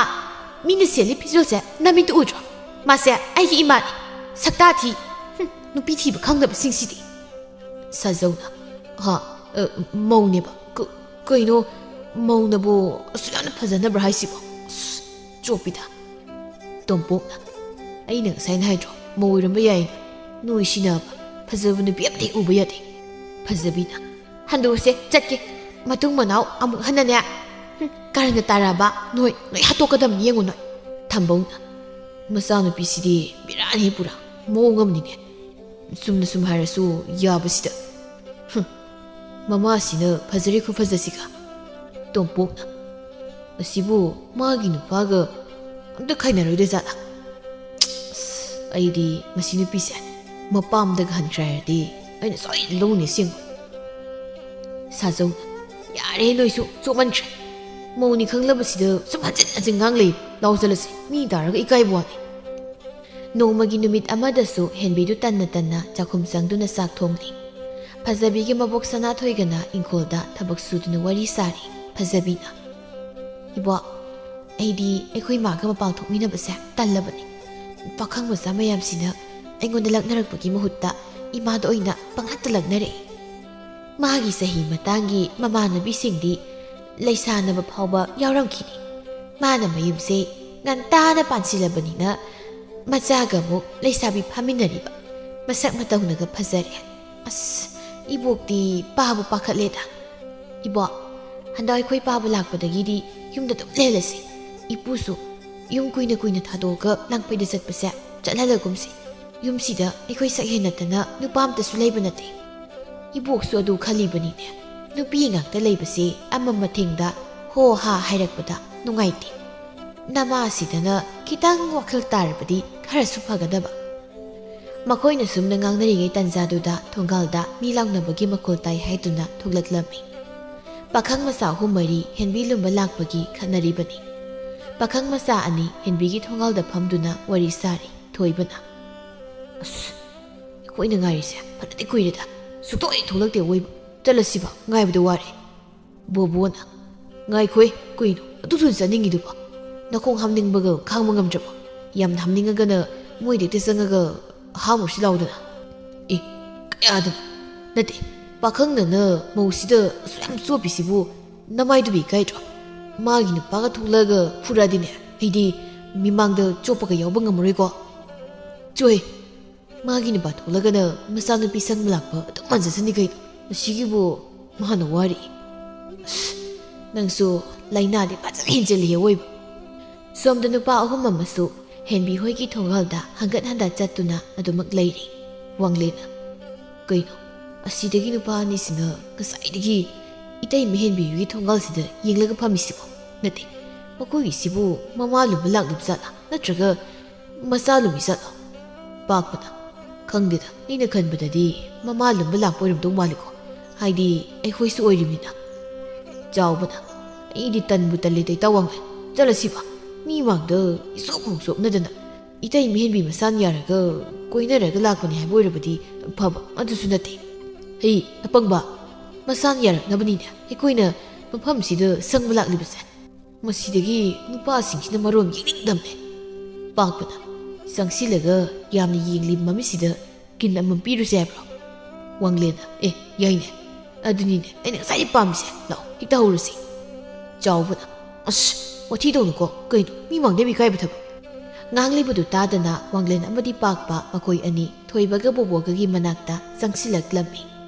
ꯃꯤꯅ ꯁꯦꯠꯂꯤ ꯐꯤꯖꯣꯜꯁꯦ ꯅꯃꯤꯠꯇ ꯎꯗ꯭ꯔꯣ? ꯃꯥꯁꯦ ꯑꯩꯒꯤ ꯏꯃꯥꯅꯤ꯫ ꯁꯛꯇꯥ ꯊꯤ꯫ ꯍꯨꯝ, ꯅꯨꯄꯤ ꯊꯤꯕ ꯈꯪꯗꯕꯁꯤꯡꯁꯤꯗꯤ꯫" ꯁꯥꯖꯧꯅ, "ꯍꯥ? ꯑ, ꯃꯧꯅꯦꯕ꯫ ꯀ-, ꯀꯩꯅꯣ? ꯃꯧꯅꯕꯨ ꯑꯁꯨꯛ ꯌꯥꯝꯅ ꯐꯖꯅꯕ꯭ꯔꯥ ꯍꯥꯏꯁꯤꯕꯣ? ꯑꯁ, ꯆꯣꯞꯄꯤꯗ꯫" ꯇꯣꯝꯄꯣꯛꯅ, "ꯑꯩꯅ ꯉꯁꯥꯏꯅ ꯍꯥꯏꯗ꯭ꯔꯣ, ꯃꯧ ꯑꯣꯏꯔꯝꯕ ꯌꯥꯏꯅ꯫ ꯅꯣꯏꯁꯤꯅꯕ ꯐꯖꯕ ꯅꯨꯄꯤ ꯑꯝꯇ ꯍꯦꯛ ꯎꯕ ꯌꯥꯗꯦ꯫" ꯐꯖꯕꯤꯅ, "ꯍꯟꯗꯣꯛꯑꯁꯦ, ꯆꯠꯀꯦ꯫ ꯃꯇꯨꯡ ꯃꯅꯥꯎ ꯑꯃꯨꯛ ꯍꯟꯅꯅꯦ, ꯍꯨꯝ, ꯀꯔꯟꯒ ꯇꯥꯔꯛꯑꯕ ꯅꯣꯏ, ꯅꯣꯏ ꯍꯥꯠꯇꯣꯛꯀꯗꯕꯅꯤ, ꯌꯦꯡꯉꯨ ꯅꯣꯏ꯫" ꯊꯝꯕꯧꯅ, "ꯃꯆꯥꯅꯨꯄꯤꯁꯤꯗꯤ ꯕꯦꯔꯥꯅꯤ ꯄꯨꯔꯥ, ꯃꯑꯣꯡ ꯑꯃꯅꯤꯅꯦ꯫ ꯆꯨꯝꯅ ꯁꯨꯝ ꯍꯥꯏꯔꯁꯨ ꯌꯥꯕꯁꯤꯗ꯫ ꯍꯨꯝ, ꯃꯃꯥꯁꯤꯅ ꯐꯖꯔꯤ ꯈꯨꯐꯖꯁꯤꯒ꯫" ꯇꯣꯝꯄꯣꯛꯅ, "ꯑꯁꯤꯕꯨ ꯃꯥꯒꯤ ꯅꯨꯄꯥꯒ ꯑꯝꯇ ꯈꯥꯏꯅꯔꯣꯏꯗꯣꯏ ꯖꯥꯠꯂꯥ? ꯑꯁ, ꯑꯩꯗꯤ ꯃꯁꯤ ꯅꯨꯄꯤꯁꯦ ꯃꯄꯥꯝꯗꯒ ꯍꯟꯈ꯭ꯔꯦ ꯍꯥꯏꯔꯗꯤ ꯑꯩꯅ ꯁꯣꯏꯗꯅ ꯂꯧꯅꯤ ꯁꯤꯡ꯫ ꯁꯥꯖꯧ, ꯌꯥꯔꯦ ꯅꯣꯏꯁꯨ, ꯆꯣꯞꯃꯟꯈ꯭ꯔꯦ꯫ ꯃꯧꯅꯤ ꯈꯪꯂꯕꯁꯤꯗ ꯁꯨꯝ ꯍꯟꯖꯤꯟ ꯍꯟꯖꯤꯟ ꯉꯥꯡꯂꯩ꯫ ꯂꯥꯎ ꯆꯠꯂꯁꯤ, ꯃꯤ ꯇꯥꯔꯒ ꯏꯀꯥꯏꯕ ꯋꯥꯅꯤ꯫ ꯅꯣꯡꯃꯒꯤ ꯅꯨꯃꯤꯠ ꯑꯃꯗꯁꯨ ꯍꯦꯟꯕꯤꯗꯨ ꯇꯟꯅ ꯇꯟꯅ ꯆꯥꯛꯈꯨꯝ ꯆꯪꯗꯨꯅ ꯆꯥꯛ ꯊꯣꯡꯂꯤ꯫ ꯐꯖꯕꯤꯒꯤ ꯃꯕꯣꯛ ꯁꯅꯥꯊꯣꯏꯒꯅ ꯏꯪꯈꯣꯜꯗ ꯊꯕꯛ ꯁꯨꯗꯨꯅ ꯋꯥꯔꯤ ꯁꯥꯔꯤ꯫ ꯐꯖꯕꯤꯅ, "ꯏꯕꯣꯛ, ꯑꯩꯗꯤ ꯑꯩꯈꯣꯏ ꯃꯥꯒ ꯃꯄꯥꯟ ꯊꯣꯛꯃꯤꯟꯅꯕꯁꯦ ꯇꯜꯂꯕꯅꯤ꯫ ꯄꯥꯈꯪ ꯃꯆꯥ ꯃꯌꯥꯝꯁꯤꯅ ꯑꯩꯉꯣꯟꯗ ꯂꯛꯅꯔꯛꯄꯒꯤ ꯃꯍꯨꯠꯇ ꯏꯃꯥꯗ ꯑꯣꯏꯅ ꯄꯪꯂꯛꯇ ꯂꯛꯅꯔꯛꯏ꯫ ꯃꯥꯒꯤ ꯆꯍꯤ ꯃꯇꯥꯡꯒꯤ ꯃꯃꯥꯟꯅꯕꯤꯁꯤꯡꯗꯤ ꯂꯩꯁꯥꯅꯕ ꯐꯥꯎꯕ ꯌꯥꯎꯔꯝꯈꯤꯅꯤ꯫ ꯃꯥꯅ ꯃꯌꯨꯝꯁꯦ ꯉꯟꯇꯥꯅ ꯄꯥꯟꯁꯤꯜꯂꯕꯅꯤꯅ ꯃꯆꯥꯒ ꯑꯃꯨꯛ ꯂꯩꯁꯥꯕꯤ ꯐꯥꯃꯤꯟꯅꯔꯤꯕ꯫ ꯃꯁꯛ ꯃꯇꯧꯅꯒ ꯐꯖꯔꯦ꯫ ꯑꯁ, ꯏꯕꯣꯛꯇꯤ ꯄꯥꯕꯨ ꯄꯥꯈꯠꯂꯦꯗ꯫ ꯏꯕꯣꯛ, ꯍꯟꯗꯛ ꯑꯩꯈꯣꯏ ꯄꯥꯕ ꯂꯥꯛꯄꯗꯒꯤꯗꯤ ꯌꯨꯝꯗ ꯑꯗꯨꯝ ꯂꯩꯍꯜꯂꯁꯤ꯫ ꯏꯄꯨꯁꯨ ꯌꯨꯝ ꯀꯨꯏꯅ ꯀꯨꯏꯅ ꯊꯥꯗꯣꯛꯑꯒ ꯂꯥꯡꯐꯩꯗ ꯆꯠꯄꯁꯦ ꯆꯠꯍꯜꯂꯒꯨꯝꯁꯤ꯫ ꯌꯨꯝꯁꯤꯗ ꯑꯩꯈꯣꯏ ꯁꯛ ꯍꯦꯟꯅꯠꯇꯅ ꯅꯨꯄꯥ ꯑꯝꯇꯁꯨ ꯂꯩꯕ ꯅꯠꯇꯦ꯫ ꯏꯕꯣꯛꯁꯨ ꯑꯗꯨ ꯈꯜꯂꯤꯕꯅꯤꯅꯦ꯫ ꯅꯨꯄꯤ ꯉꯥꯛꯇ ꯂꯩꯕꯁꯦ ꯑꯃꯝ ꯑꯊꯦꯡꯗ ꯍꯣ ꯍꯥ ꯍꯥꯏꯔꯛꯄꯗ ꯅꯨꯡꯉꯥꯏꯇꯦ꯫ ꯅꯃꯥꯁꯤꯗꯅ ꯈꯤꯇꯪ ꯋꯥꯈꯜ ꯇꯥꯔꯕꯗꯤ ꯈꯔꯁꯨ ꯐꯒꯗꯕ꯫ ꯃꯈꯣꯏꯅ ꯁꯨꯝꯅ ꯉꯥꯡꯅꯔꯤꯉꯩ ꯇꯥꯟꯖꯥꯗꯨꯗ ꯊꯣꯡꯒꯥꯜꯗ ꯃꯤ ꯂꯥꯎꯅꯕꯒꯤ ꯃꯈꯣꯜ ꯇꯥꯏ ꯍꯥꯏꯗꯨꯅ ꯊꯣꯛꯂꯛꯂꯝꯃꯤ꯫ ꯄꯥꯈꯪ ꯃꯆꯥ ꯑꯍꯨꯝ ꯃꯔꯤ ꯍꯦꯟꯕꯤ ꯂꯨꯝꯕ ꯂꯥꯛꯄꯒꯤ ꯈꯠꯅꯔꯤꯕꯅꯤ꯫ ꯄꯥꯈꯪ ꯃꯆꯥ ꯑꯅꯤ ꯍꯦꯟꯕꯤꯒꯤ ꯊꯣꯡꯒꯥꯜꯗ ꯐꯝꯗꯨꯅ ꯋꯥꯔꯤ ꯁꯥꯔꯤ꯫ ꯊꯣꯏꯕꯅ, "ꯑꯁ, ꯑꯩꯈꯣꯏꯅ ꯉꯥꯏꯔꯤꯁꯦ ꯐꯅꯗꯤ ꯀꯨꯏꯔꯦꯗ꯫ ꯁꯨꯛꯊꯣꯛ ꯍꯦꯛ ꯊꯣꯛꯂꯛꯇꯦ ꯑꯋꯣꯏꯕ꯫ ꯆꯠꯂꯁꯤꯕ, ꯉꯥꯏꯕꯗ ꯋꯥꯔꯦ꯫" ꯕꯣꯕꯣꯅ, "ꯉꯥꯏꯈꯣꯏ, ꯀꯨꯏꯅꯣ ꯑꯗꯨ ꯊꯨꯅ ꯆꯠꯅꯤꯡꯉꯤꯗꯨꯕꯣ? ꯅꯈꯣꯡ ꯍꯥꯝꯅꯤꯡꯕꯒ ꯈꯥꯡꯕ ꯉꯝꯗ꯭ꯔꯕꯣ? ꯌꯥꯝꯅ ꯍꯥꯝꯅꯤꯡꯉꯒꯅ ꯃꯣꯏꯗ ꯍꯦꯛꯇ ꯆꯪꯉꯒ ꯍꯥꯝꯃꯨꯔꯁꯤ ꯂꯥꯎꯗꯅ꯫" "ꯑꯦ, ꯀꯌꯥꯗꯅꯣ? ꯅꯠꯇꯦ, ꯄꯥꯈꯪꯅꯅ ꯃꯧꯁꯤꯗ ꯑꯁꯨꯛ ꯌꯥꯝ ꯆꯣꯞꯄꯤꯁꯤꯕꯨ ꯅꯃꯥꯏꯗꯨꯕꯨ ꯏꯀꯥꯏꯗ꯭ꯔꯣ? ꯃꯥꯒꯤ ꯅꯨꯄꯥꯒ ꯊꯣꯛꯂꯛꯑꯒ ꯐꯨꯔꯛꯑꯗꯤꯅꯦ, ꯑꯩꯗꯤ ꯃꯤꯃꯥꯡꯗ ꯆꯣꯞꯄꯒ ꯌꯥꯎꯕ ꯉꯝꯃꯔꯣꯏꯀꯣ꯫" "ꯆꯣꯍꯦ, ꯃꯥꯒꯤ ꯅꯨꯄꯥ ꯊꯣꯛꯂꯒꯅ ꯃꯆꯥꯅꯨꯄꯤ ꯁꯪꯕ ꯂꯥꯛꯄ ꯑꯗꯨꯝ ꯃꯥꯟꯖꯁꯅꯤ ꯀꯩꯅꯣ꯫ ꯃꯁꯤꯒꯤꯕꯨ ꯃꯥꯅ ꯋꯥꯔꯤ꯫ ꯑꯁ, ꯅꯪꯁꯨ ꯂꯥꯏꯅꯥꯗꯤ ꯐꯖꯅ ꯍꯦꯟꯖꯤꯜꯂꯤꯍꯦ ꯑꯋꯣꯏꯕ꯫" ꯁꯣꯝꯗ ꯅꯨꯄꯥ ꯑꯍꯨꯝ ꯑꯃꯁꯨ ꯍꯦꯟꯕꯤ ꯍꯣꯏꯒꯤ ꯊꯣꯡꯒꯥꯜꯗ ꯍꯪꯒꯠ ꯍꯟꯗ ꯆꯠꯇꯨꯅ ꯑꯗꯨꯃꯛ ꯂꯩꯔꯤ꯫ ꯋꯥꯡꯂꯦꯟꯅ, "ꯀꯩꯅꯣ, ꯑꯁꯤꯗꯒꯤ ꯅꯨꯄꯥ ꯑꯅꯤꯁꯤꯅ ꯉꯁꯥꯏꯗꯒꯤ ꯏꯇꯩꯃ ꯍꯦꯟꯕꯤ ꯍꯣꯏꯒꯤ ꯊꯣꯡꯒꯥꯜꯁꯤꯗ ꯌꯦꯡꯂꯒ ꯐꯝꯃꯤꯁꯤꯕꯣ? ꯅꯠꯇꯦ, ꯃꯈꯣꯏꯒꯤꯁꯤꯕꯨ ꯃꯃꯥ ꯂꯨꯝꯕ ꯂꯥꯛꯂꯤꯕ ꯖꯥꯠꯂꯥ, ꯅꯠꯇ꯭ꯔꯒ ꯃꯆꯥ ꯂꯨꯝꯃꯤ ꯖꯥꯠꯂꯣ?" ꯄꯥꯛꯄꯅ, "ꯈꯪꯗꯦꯗ, ꯑꯩꯅ ꯈꯟꯕꯗꯗꯤ ꯃꯃꯥ ꯂꯝꯕ ꯂꯥꯛꯄ ꯑꯣꯏꯔꯝꯗꯧ ꯃꯥꯜꯂꯤꯀꯣ, ꯍꯥꯏꯗꯤ ꯑꯩꯈꯣꯏꯁꯨ ꯑꯣꯏꯔꯤꯕꯅꯤꯅ꯫" ꯆꯥꯎꯕꯅ, "ꯑꯩꯗꯤ ꯇꯟꯕꯨ ꯇꯜꯂꯦꯗ, ꯏꯇꯥꯎ ꯋꯥꯡꯂꯦꯟ, ꯆꯠꯂꯁꯤꯕ꯫ ꯃꯤ ꯃꯥꯡꯗ ꯏꯆꯣꯞ ꯑꯃꯨꯛ ꯆꯣꯞꯅꯗꯅ, ꯏꯇꯩ ꯃꯤꯍꯦꯟꯕꯤ ꯃꯁꯥꯅ ꯌꯥꯔꯒ ꯀꯣꯏꯅꯔꯒ ꯂꯥꯛꯄꯅꯤ ꯍꯥꯏꯕ ꯑꯣꯏꯔꯕꯗꯤ ꯐꯕ, ꯑꯗꯨꯁꯨ ꯅꯠꯇꯦ꯫ ꯍꯩ ꯑꯄꯪꯕ, ꯃꯁꯥꯅ ꯌꯥꯔꯛꯅꯕꯅꯤꯅꯦ ꯑꯩꯈꯣꯏꯅ ꯃꯐꯝꯁꯤꯗ ꯁꯪꯕ ꯂꯥꯛꯂꯤꯕꯁꯦ꯫ ꯃꯁꯤꯗꯒꯤ ꯅꯨꯄꯥꯁꯤꯡꯁꯤꯅ ꯃꯔꯣꯟ ꯌꯦꯡꯅꯤꯡꯗꯕꯅꯦ꯫" ꯄꯥꯛꯄꯅ, ꯆꯪꯁꯤꯜꯂꯒ ꯌꯥꯝꯅ ꯌꯦꯡꯂꯤ ꯃꯃꯤꯠꯁꯤꯗ ꯀꯤꯟ ꯑꯃꯃꯝ ꯄꯤꯔꯨꯁꯦ ꯍꯥꯏꯕ꯭ꯔꯣ? ꯋꯥꯡꯂꯦꯟꯅ, "ꯑꯦ, ꯌꯥꯏꯅꯦ, ꯑꯗꯨꯅꯤꯅꯦ ꯑꯩꯅ ꯉꯁꯥꯏꯗꯩ ꯄꯥꯝꯃꯤꯁꯦ, ꯂꯥꯛꯑꯣ ꯍꯦꯛꯇ ꯍꯧꯔꯁꯤ꯫" ꯆꯥꯎꯕꯅ, "ꯑꯁ, ꯋꯥꯊꯤ ꯇꯧꯅꯨꯀꯣ, ꯀꯩꯅꯣ ꯃꯤ ꯃꯥꯡꯗ ꯌꯥꯝ ꯏꯀꯥꯏꯕ ꯊꯕꯛ꯫" ꯉꯥꯡꯂꯤꯕꯗꯨ ꯇꯥꯗꯅ ꯋꯥꯡꯂꯦꯟ ꯑꯃꯗꯤ ꯄꯥꯛꯄ ꯃꯈꯣꯏ ꯑꯅꯤ ꯊꯣꯏꯕꯒ ꯕꯣꯕꯣꯒꯒꯤ ꯃꯅꯥꯛꯇ ꯆꯪꯁꯤꯜꯂꯛꯂꯝꯃꯤ꯫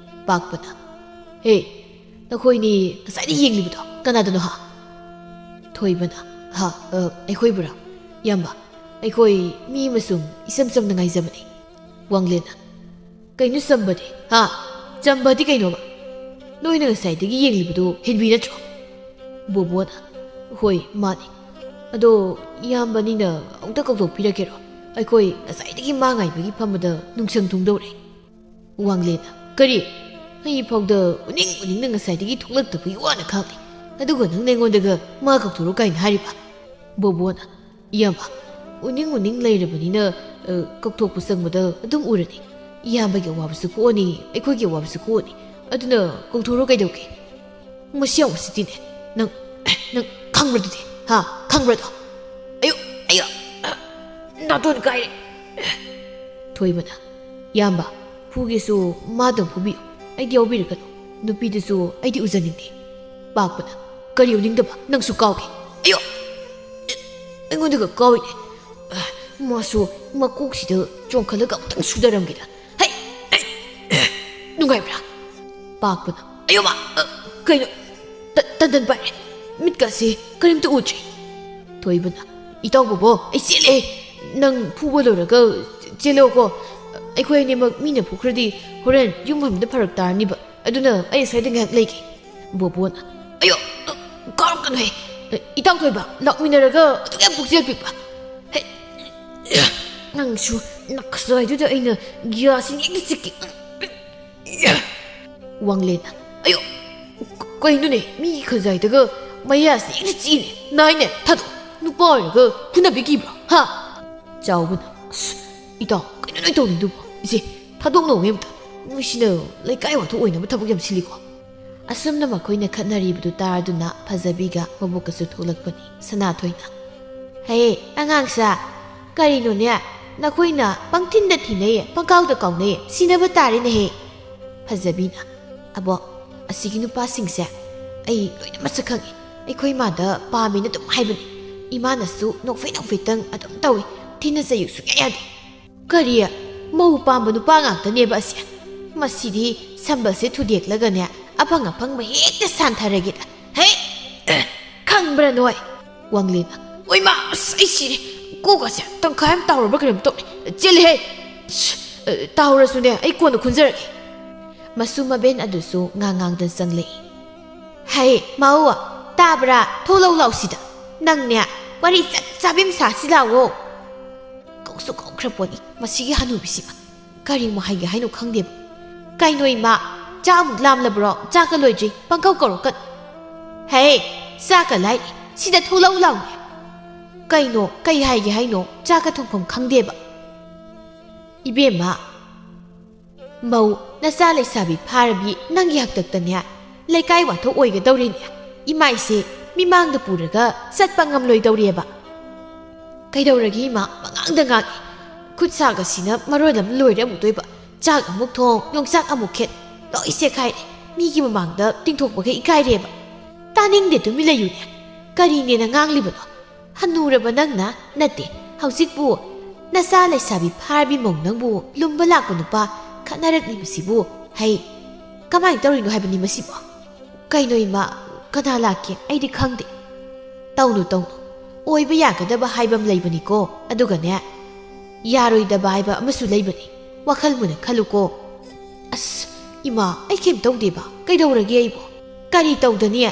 ꯄꯥꯛꯄꯅ, "ꯍꯦ, ꯅꯈꯣꯏꯅꯤ ꯉꯁꯥꯏꯗꯩ ꯌꯦꯡꯂꯤꯕꯗꯣ ꯀꯅꯥꯗꯅꯣ ꯍꯥ?" ꯊꯣꯏꯕꯅ, "ꯍꯥ, ꯑ, ꯑꯩꯈꯣꯏꯕꯨꯔꯣ? ꯏꯌꯥꯝꯕ, ꯑꯩꯈꯣꯏ ꯃꯤ ꯑꯃ ꯁꯨꯝ ꯏꯆꯝ ꯆꯝꯅ ꯉꯥꯏꯖꯕꯅꯤ꯫" ꯋꯥꯡꯂꯦꯟꯅ, "ꯀꯩꯅꯣ ꯆꯝꯕꯗꯤ? ꯍꯥ? ꯆꯝꯕꯗꯤ ꯀꯩꯅꯣꯕ? ꯅꯣꯏꯅ ꯉꯁꯥꯏꯗꯒꯤ ꯌꯦꯡꯂꯤꯕꯗꯨ ꯍꯦꯟꯕꯤ ꯅꯠꯇ꯭ꯔꯣ?" ꯕꯣꯕꯣꯅ, "ꯍꯣꯏ, ꯃꯥꯅꯤ꯫ ꯑꯗꯣ ꯏꯌꯥꯝꯕꯅꯤꯅ ꯑꯃꯨꯛꯇ ꯀꯧꯊꯣꯛꯄꯤꯔꯛꯀꯦꯔꯣ? ꯑꯩꯈꯣꯏ ꯉꯁꯥꯏꯗꯒꯤ ꯃꯥ ꯉꯥꯏꯕꯒꯤ ꯐꯝꯕꯗ ꯅꯨꯡꯁꯪ ꯊꯨꯡꯗꯧꯔꯦ꯫" ꯋꯥꯡꯂꯦꯟꯅ, "ꯀꯔꯤ? ꯑꯩ ꯐꯥꯎꯗ ꯎꯅꯤꯡ ꯎꯅꯤꯡꯅ ꯉꯁꯥꯏꯗꯒꯤ ꯊꯣꯛꯂꯛꯇꯕꯒꯤ ꯋꯥꯅ ꯈꯥꯡꯂꯤ, ꯑꯗꯨꯒ ꯅꯪꯅ ꯑꯩꯉꯣꯟꯗꯒ ꯃꯥ ꯀꯧꯊꯣꯔꯛꯎ ꯀꯥꯏꯅ ꯍꯥꯏꯔꯤꯕ?" ꯕꯣꯕꯣꯅ, "ꯏꯌꯥꯝꯕ, ꯎꯅꯤꯡ ꯎꯅꯤꯡ ꯂꯩꯔꯕꯅꯤꯅ, ꯑ, ꯀꯧꯊꯣꯛꯄ ꯆꯪꯕꯗ ꯑꯗꯨꯝ ꯎꯔꯅꯤ꯫ ꯏꯌꯥꯝꯕꯒꯤ ꯑꯋꯥꯕꯁꯨ ꯀꯣꯛꯑꯅꯤ, ꯑꯩꯈꯣꯏꯒꯤ ꯑꯋꯥꯕꯁꯨ ꯀꯣꯛꯑꯅꯤ꯫ ꯑꯗꯨꯅ ꯀꯧꯊꯣꯔꯛꯎ ꯀꯩꯗꯧꯒꯦ? ꯃꯁꯤ ꯌꯥꯝ ꯎꯁꯤꯠꯇꯤꯅꯦ꯫ ꯅꯪ, ꯅꯪ ꯈꯪꯕ꯭ꯔꯗꯨꯗꯤ? ꯍꯥ? ꯈꯪꯕ꯭ꯔꯗꯣ? ꯑꯌꯨ, ꯑꯌꯨ, ꯅꯥꯇꯣꯟ ꯀꯥꯏꯔꯦ꯫" ꯊꯣꯏꯕꯅ, "ꯏꯌꯥꯝꯕ, ꯐꯨꯒꯦꯁꯨ ꯃꯥꯗꯪ ꯐꯨꯕꯤꯌꯨ, ꯑꯩꯗꯤ ꯌꯥꯎꯕꯤꯔꯛꯀꯅꯨ꯫ ꯅꯨꯄꯤꯗꯨꯁꯨ ꯑꯩꯗꯤ ꯎꯖꯅꯤꯡꯗꯦ꯫" ꯄꯥꯛꯄꯅ, "ꯀꯔꯤ ꯎꯅꯤꯡꯗꯕ? ꯅꯪꯁꯨ ꯀꯥꯎꯒꯦ꯫ ꯑꯌꯣ! ꯑꯩꯉꯣꯟꯗꯒ ꯀꯥꯎꯏꯅꯦ꯫ ꯃꯥꯁꯨ ꯃꯀꯣꯛꯁꯤꯗ ꯆꯣꯡꯈꯠꯂꯒ ꯑꯃꯨꯛꯇꯪ ꯁꯨꯗꯔꯝꯒꯦꯗ꯫ ꯍꯩ! ꯍꯩ! ꯅꯨꯡꯉꯥꯏꯕ꯭ꯔꯥ?" ꯄꯥꯛꯄꯅ, "ꯑꯌꯣ ꯃꯥ! ꯑ, ꯀꯩꯅꯣ? ꯇ-, ꯇꯟꯗꯟ ꯄꯥꯏꯔꯦ꯫ ꯃꯤꯠꯀꯥꯁꯦ ꯀꯔꯤꯝꯇ ꯎꯗ꯭ꯔꯦ꯫" ꯊꯣꯏꯕꯅ, "ꯏꯇꯥꯎ ꯕꯣꯕꯣ, ꯑꯩ ꯆꯦꯜꯂꯦ꯫ ꯅꯪ ꯐꯨꯕ ꯂꯣꯏꯔꯒ ꯆꯦꯜꯂꯣꯀꯣ꯫ ꯑꯩꯈꯣꯏ ꯑꯅꯤꯃꯛ ꯃꯤꯅ ꯐꯨꯈ꯭ꯔꯗꯤ ꯍꯣꯔꯦꯟ ꯌꯨꯝ ꯍꯟꯕꯗ ꯐꯔꯛ ꯇꯥꯔꯅꯤꯕ꯫ ꯑꯗꯨꯅ ꯑꯩ ꯑꯁ꯭ꯋꯥꯏꯗ ꯉꯥꯏꯍꯥꯛ ꯂꯩꯒꯦ꯫" ꯕꯣꯕꯣꯅ, "ꯑꯌꯣ, ꯀꯥꯎꯔꯛꯀꯅꯨꯍꯦ꯫ ꯏꯇꯥꯎ ꯊꯣꯏꯕ, ꯂꯥꯛꯃꯤꯟꯅꯔꯒ ꯑꯗꯨꯛ ꯌꯥꯝ ꯄꯨꯛꯆꯦꯜ ꯄꯤꯛꯄ꯫ ꯍꯦ, ꯅꯪꯁꯨ ꯅꯈꯖꯥꯏꯗꯨꯗ ꯑꯩꯅ ꯒ꯭ꯌꯥꯁꯁꯤ ꯍꯦꯛꯇ ꯆꯤꯛꯀꯦ꯫ ꯋꯥꯡꯂꯦꯟꯅ, "ꯑꯌꯣ, ꯀꯩꯅꯣꯅꯦ, ꯃꯤ ꯈꯖꯥꯏꯗꯒ ꯃꯌꯥꯁꯤ ꯍꯦꯛꯇ ꯆꯤꯛꯏꯅꯦ, ꯅꯥꯏꯅꯦ, ꯊꯥꯗꯣꯛ꯫ ꯅꯨꯄꯥ ꯑꯣꯏꯔꯒ ꯐꯨꯅꯕꯤꯈꯤꯕ꯭ꯔꯣ, ꯍꯥ?" ꯆꯥꯎꯕꯅ, "ꯑꯁ, ꯏꯇꯥꯎ, ꯀꯩꯅꯣ ꯅꯣꯏ ꯇꯧꯅꯤꯡꯗꯨꯕꯣ? ꯏꯆꯦ, ꯊꯥꯗꯣꯛꯅꯧ ꯑꯝꯇ꯫ ꯃꯣꯏꯁꯤꯅ ꯂꯩꯀꯥꯏ ꯋꯥꯊꯣꯛ ꯑꯣꯏꯅꯕ ꯊꯕꯛ ꯌꯥꯝ ꯁꯤꯜꯂꯤꯀꯣ꯫" ꯑꯁꯨꯝꯅ ꯃꯈꯣꯏꯅ ꯈꯠꯅꯔꯤꯕꯗꯨ ꯇꯥꯔꯗꯨꯅ ꯐꯖꯕꯤꯒ ꯃꯕꯣꯛꯀꯁꯨ ꯊꯣꯛꯂꯛꯄꯅꯤ꯫ ꯁꯅꯥꯊꯣꯏꯅ, "ꯍꯦ, ꯑꯉꯥꯡꯁꯥ, ꯀꯔꯤꯅꯣꯅꯦ? ꯅꯈꯣꯏꯅ ꯄꯪꯊꯤꯟꯗ ꯊꯤꯅꯩ, ꯄꯪꯀꯥꯎꯗ ꯀꯥꯎꯅꯩ, ꯁꯤꯅꯕ ꯇꯥꯔꯦꯅꯦꯍꯦ꯫" ꯐꯖꯕꯤꯅ, "ꯑꯕꯣꯛ, ꯑꯁꯤꯒꯤ ꯅꯨꯄꯥꯁꯤꯡꯁꯦ ꯑꯩ ꯂꯣꯏꯅ ꯃꯁꯛ ꯈꯪꯉꯤ꯫ ꯑꯩꯈꯣꯏ ꯏꯃꯥꯗ ꯄꯥꯝꯃꯦꯅ ꯑꯗꯨꯝ ꯍꯥꯏꯕꯅꯤ꯫ ꯏꯃꯥꯅꯁꯨ ꯅꯣꯛꯐꯦꯠ ꯅꯣꯛꯐꯦꯠꯇꯪ ꯑꯗꯨꯝ ꯇꯧꯏ꯫ ꯊꯤꯅ ꯆꯩꯌꯨ ꯁꯨꯡꯌꯥ ꯌꯥꯗꯦ꯫" "ꯀꯔꯤ? ꯃꯧ ꯄꯥꯝꯕ ꯅꯨꯄꯥ ꯉꯥꯛꯇꯅꯦꯕ ꯑꯁꯦ? ꯃꯁꯤꯗꯤ ꯁꯝꯕꯜꯁꯦ ꯊꯨꯗꯦꯛꯂꯒꯅꯦ, ꯑꯐꯪ ꯑꯐꯪꯕ ꯍꯦꯛꯇ ꯁꯥꯟꯊꯔꯒꯦꯗ꯫ ꯍꯦ! ꯈꯪꯕ꯭ꯔꯥ ꯅꯣꯏ?" ꯋꯥꯡꯂꯦꯟꯅ, "ꯑꯣꯏꯃꯥ, ꯑꯁ, ꯑꯩ ꯁꯤꯔꯦ꯫ ꯀꯣꯛꯀꯁꯦ ꯇꯪꯈꯥꯏ ꯑꯃ ꯇꯥꯎꯔꯕ꯭ꯔꯥ ꯀꯩꯅꯣꯝ ꯇꯧꯔꯦ꯫ ꯆꯦꯜꯂꯦꯍꯦ! ꯑꯁ, ꯇꯥꯎꯔꯁꯨꯅꯦ, ꯑꯩ ꯀꯣꯟꯅ ꯈꯨꯟꯖꯔꯒꯦ꯫" ꯃꯁꯨ ꯃꯕꯦꯟ ꯑꯗꯨꯁꯨ ꯉꯥꯡ ꯉꯥꯡꯗꯅ ꯆꯪꯂꯛꯏ꯫ "ꯍꯩ, ꯃꯧ, ꯇꯥꯕ꯭ꯔꯥ? ꯊꯣꯛꯂꯛꯎ ꯂꯥꯎꯁꯤꯗ꯫ ꯅꯪꯅꯦ, ꯋꯥꯔꯤ ꯆꯞ ꯆꯥꯕꯤ ꯑꯃ ꯁꯥꯁꯤ ꯂꯥꯎꯑꯣ꯫" ꯀꯧꯁꯨ ꯀꯧꯈ꯭ꯔ ꯄꯣꯠꯅꯤ ꯃꯁꯤꯒꯤ ꯍꯅꯨꯕꯤꯁꯤꯃ꯫ ꯀꯔꯤꯃꯨꯛ ꯍꯥꯏꯒꯦ ꯍꯥꯏꯅꯣ ꯈꯪꯗꯦꯕ꯫ "ꯀꯩꯅꯣ ꯏꯃꯥ, ꯆꯥꯛ ꯑꯃꯨꯛ ꯂꯥꯝꯂꯕ꯭ꯔꯣ? ꯆꯥꯛꯀ ꯂꯣꯏꯗ꯭ꯔꯤ, ꯄꯪꯀꯧ ꯀꯧꯔꯛꯀꯅꯨ꯫" "ꯍꯦ, ꯆꯥꯛꯀ ꯂꯥꯏꯔꯤ, ꯁꯤꯗ ꯊꯣꯛꯂꯛꯎ ꯂꯥꯎꯅꯦ꯫" "ꯀꯩꯅꯣ, ꯀꯩ ꯍꯥꯏꯒꯦ ꯍꯥꯏꯅꯣ? ꯆꯥꯛꯀ ꯊꯣꯡꯐꯝ ꯈꯪꯗꯦꯕ꯫" "ꯏꯕꯦꯝꯃ, ꯃꯧ, ꯅꯆꯥ ꯂꯩꯁꯥꯕꯤ ꯐꯥꯔꯕꯤ ꯅꯪꯒꯤ ꯍꯥꯛꯇꯛꯇꯅꯦ, ꯂꯩꯀꯥꯏ ꯋꯥꯊꯣꯛ ꯑꯣꯏꯒꯗꯧꯔꯤꯅꯦ꯫ ꯏꯃꯥꯏꯁꯦ ꯃꯤꯃꯥꯡꯗ ꯄꯨꯔꯒ ꯆꯠꯄ ꯉꯝꯂꯣꯏꯗꯧꯔꯤꯑꯕ꯫" "ꯀꯩꯗꯧꯔꯒꯦ ꯏꯃꯥ? ꯄꯉꯥꯡꯗ ꯉꯥꯡꯉꯤ꯫ ꯈꯨꯠ ꯁꯥꯒꯁꯤꯅ ꯃꯔꯣꯜ ꯑꯃ ꯂꯣꯏꯔꯦ ꯑꯃꯨꯛꯇꯣꯏꯕ꯫ ꯆꯥꯛ ꯑꯃꯨꯛ ꯊꯣꯡ, ꯌꯣꯡꯆꯥꯛ ꯑꯃꯨꯛ ꯈꯦꯠ, ꯂꯣꯏ ꯆꯦꯈꯥꯏꯔꯦ꯫ ꯃꯤꯒꯤ ꯃꯃꯥꯡꯗ ꯇꯤꯡꯊꯣꯛꯄꯒ ꯏꯀꯥꯏꯔꯦꯕ꯫" "ꯇꯥꯅꯤꯡꯗꯦ, ꯇꯨꯃꯤꯟ ꯂꯩꯌꯨꯅꯦ꯫ ꯀꯔꯤꯅꯦꯅ ꯉꯥꯡꯂꯤꯕꯅꯣ? ꯍꯟꯅꯨꯔꯕ ꯅꯪꯅ ꯅꯠꯇꯦ, ꯍꯧꯖꯤꯛꯄꯨ ꯅꯆꯥ ꯂꯩꯁꯥꯕꯤ ꯐꯥꯔꯕꯤ ꯃꯧ ꯅꯪꯕꯨ ꯂꯨꯝꯕ ꯂꯥꯛꯄ ꯅꯨꯄꯥ ꯈꯠꯅꯔꯛꯂꯤꯕꯁꯤꯕꯨ꯫ ꯍꯩ, ꯀꯃꯥꯏꯅ ꯇꯧꯔꯤꯅꯣ ꯍꯥꯏꯕꯅꯤ ꯃꯁꯤꯕꯨ?" "ꯀꯩꯅꯣ ꯏꯃꯥ, ꯀꯅꯥ ꯂꯥꯛꯀꯦ? ꯑꯩꯗꯤ ꯈꯪꯗꯦ꯫" "ꯇꯧꯅꯨ, ꯇꯧꯅꯨ꯫ ꯑꯣꯏꯕ ꯌꯥꯒꯗꯕ ꯍꯥꯏꯕ ꯑꯃ ꯂꯩꯕꯅꯤꯀꯣ, ꯑꯗꯨꯒꯅꯦ, ꯌꯥꯔꯣꯏꯗꯕ ꯍꯥꯏꯕ ꯑꯃꯁꯨ ꯂꯩꯕꯅꯤ꯫ ꯋꯥꯈꯜ ꯃꯨꯟꯅ ꯈꯜꯂꯨꯀꯣ꯫" "ꯑꯁ, ꯏꯃꯥ, ꯑꯩ ꯀꯩꯝ ꯇꯧꯗꯦꯕ꯫ ꯀꯩꯗꯧꯔꯒꯦ ꯑꯩꯕꯨ?" "ꯀꯔꯤ ꯇꯧꯗꯅꯤ?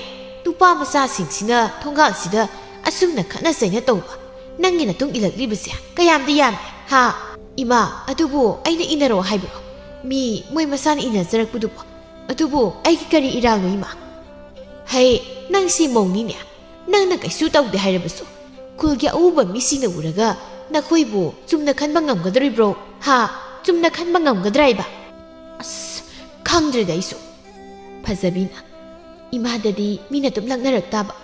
ꯅꯨꯄꯥ ꯃꯆꯥꯁꯤꯡꯁꯤꯅ ꯊꯣꯡꯒꯥꯜꯁꯤꯗ ꯑꯁꯨꯝꯅ ꯈꯠꯅ ꯆꯩꯅ ꯇꯧꯕ, ꯅꯪꯒꯤ ꯅꯇꯨꯡ ꯏꯜꯂꯛꯂꯤꯕꯁꯦ ꯀꯌꯥꯝꯗꯤ ꯌꯥꯝꯃꯤ꯫ "ꯍꯥ? ꯏꯃꯥ, ꯑꯗꯨꯕꯨ ꯑꯩꯅ ꯏꯟꯅꯔꯣ ꯍꯥꯏꯕ꯭ꯔꯣ? ꯃꯤ ꯃꯣꯏ ꯃꯁꯥꯅ ꯏꯟꯅꯖꯔꯛꯄꯗꯨꯕꯨ꯫ ꯑꯗꯨꯕꯨ ꯑꯩꯒꯤ ꯀꯔꯤ ꯏꯔꯥꯜꯅꯣ, ꯏꯃꯥ?" "ꯍꯩ, ꯅꯪꯁꯤ ꯃꯧꯅꯤꯅꯦ꯫ ꯅꯪꯅ ꯀꯩꯁꯨ ꯇꯧꯗꯦ ꯍꯥꯏꯔꯕꯁꯨ, ꯈꯨꯜꯒꯤ ꯑꯎꯕ ꯃꯤꯁꯤꯡꯅ ꯎꯔꯒ ꯅꯈꯣꯏꯕꯨ ꯆꯨꯝꯅ ꯈꯟꯕ ꯉꯝꯒꯗꯧꯔꯤꯕ꯭ꯔꯣ? ꯍꯥ? ꯆꯨꯝꯅ ꯈꯟꯕ ꯉꯝꯒꯗ꯭ꯔꯥ ꯍꯥꯏꯕ?" "ꯑꯁ, ꯈꯪꯗ꯭ꯔꯦꯗ ꯑꯩꯁꯨ꯫" ꯐꯖꯕꯤꯅ, "ꯏꯃꯥꯗꯗꯤ ꯃꯤꯅ ꯑꯗꯨꯝ ꯂꯛꯅꯔꯛ ꯇꯥꯕ꯫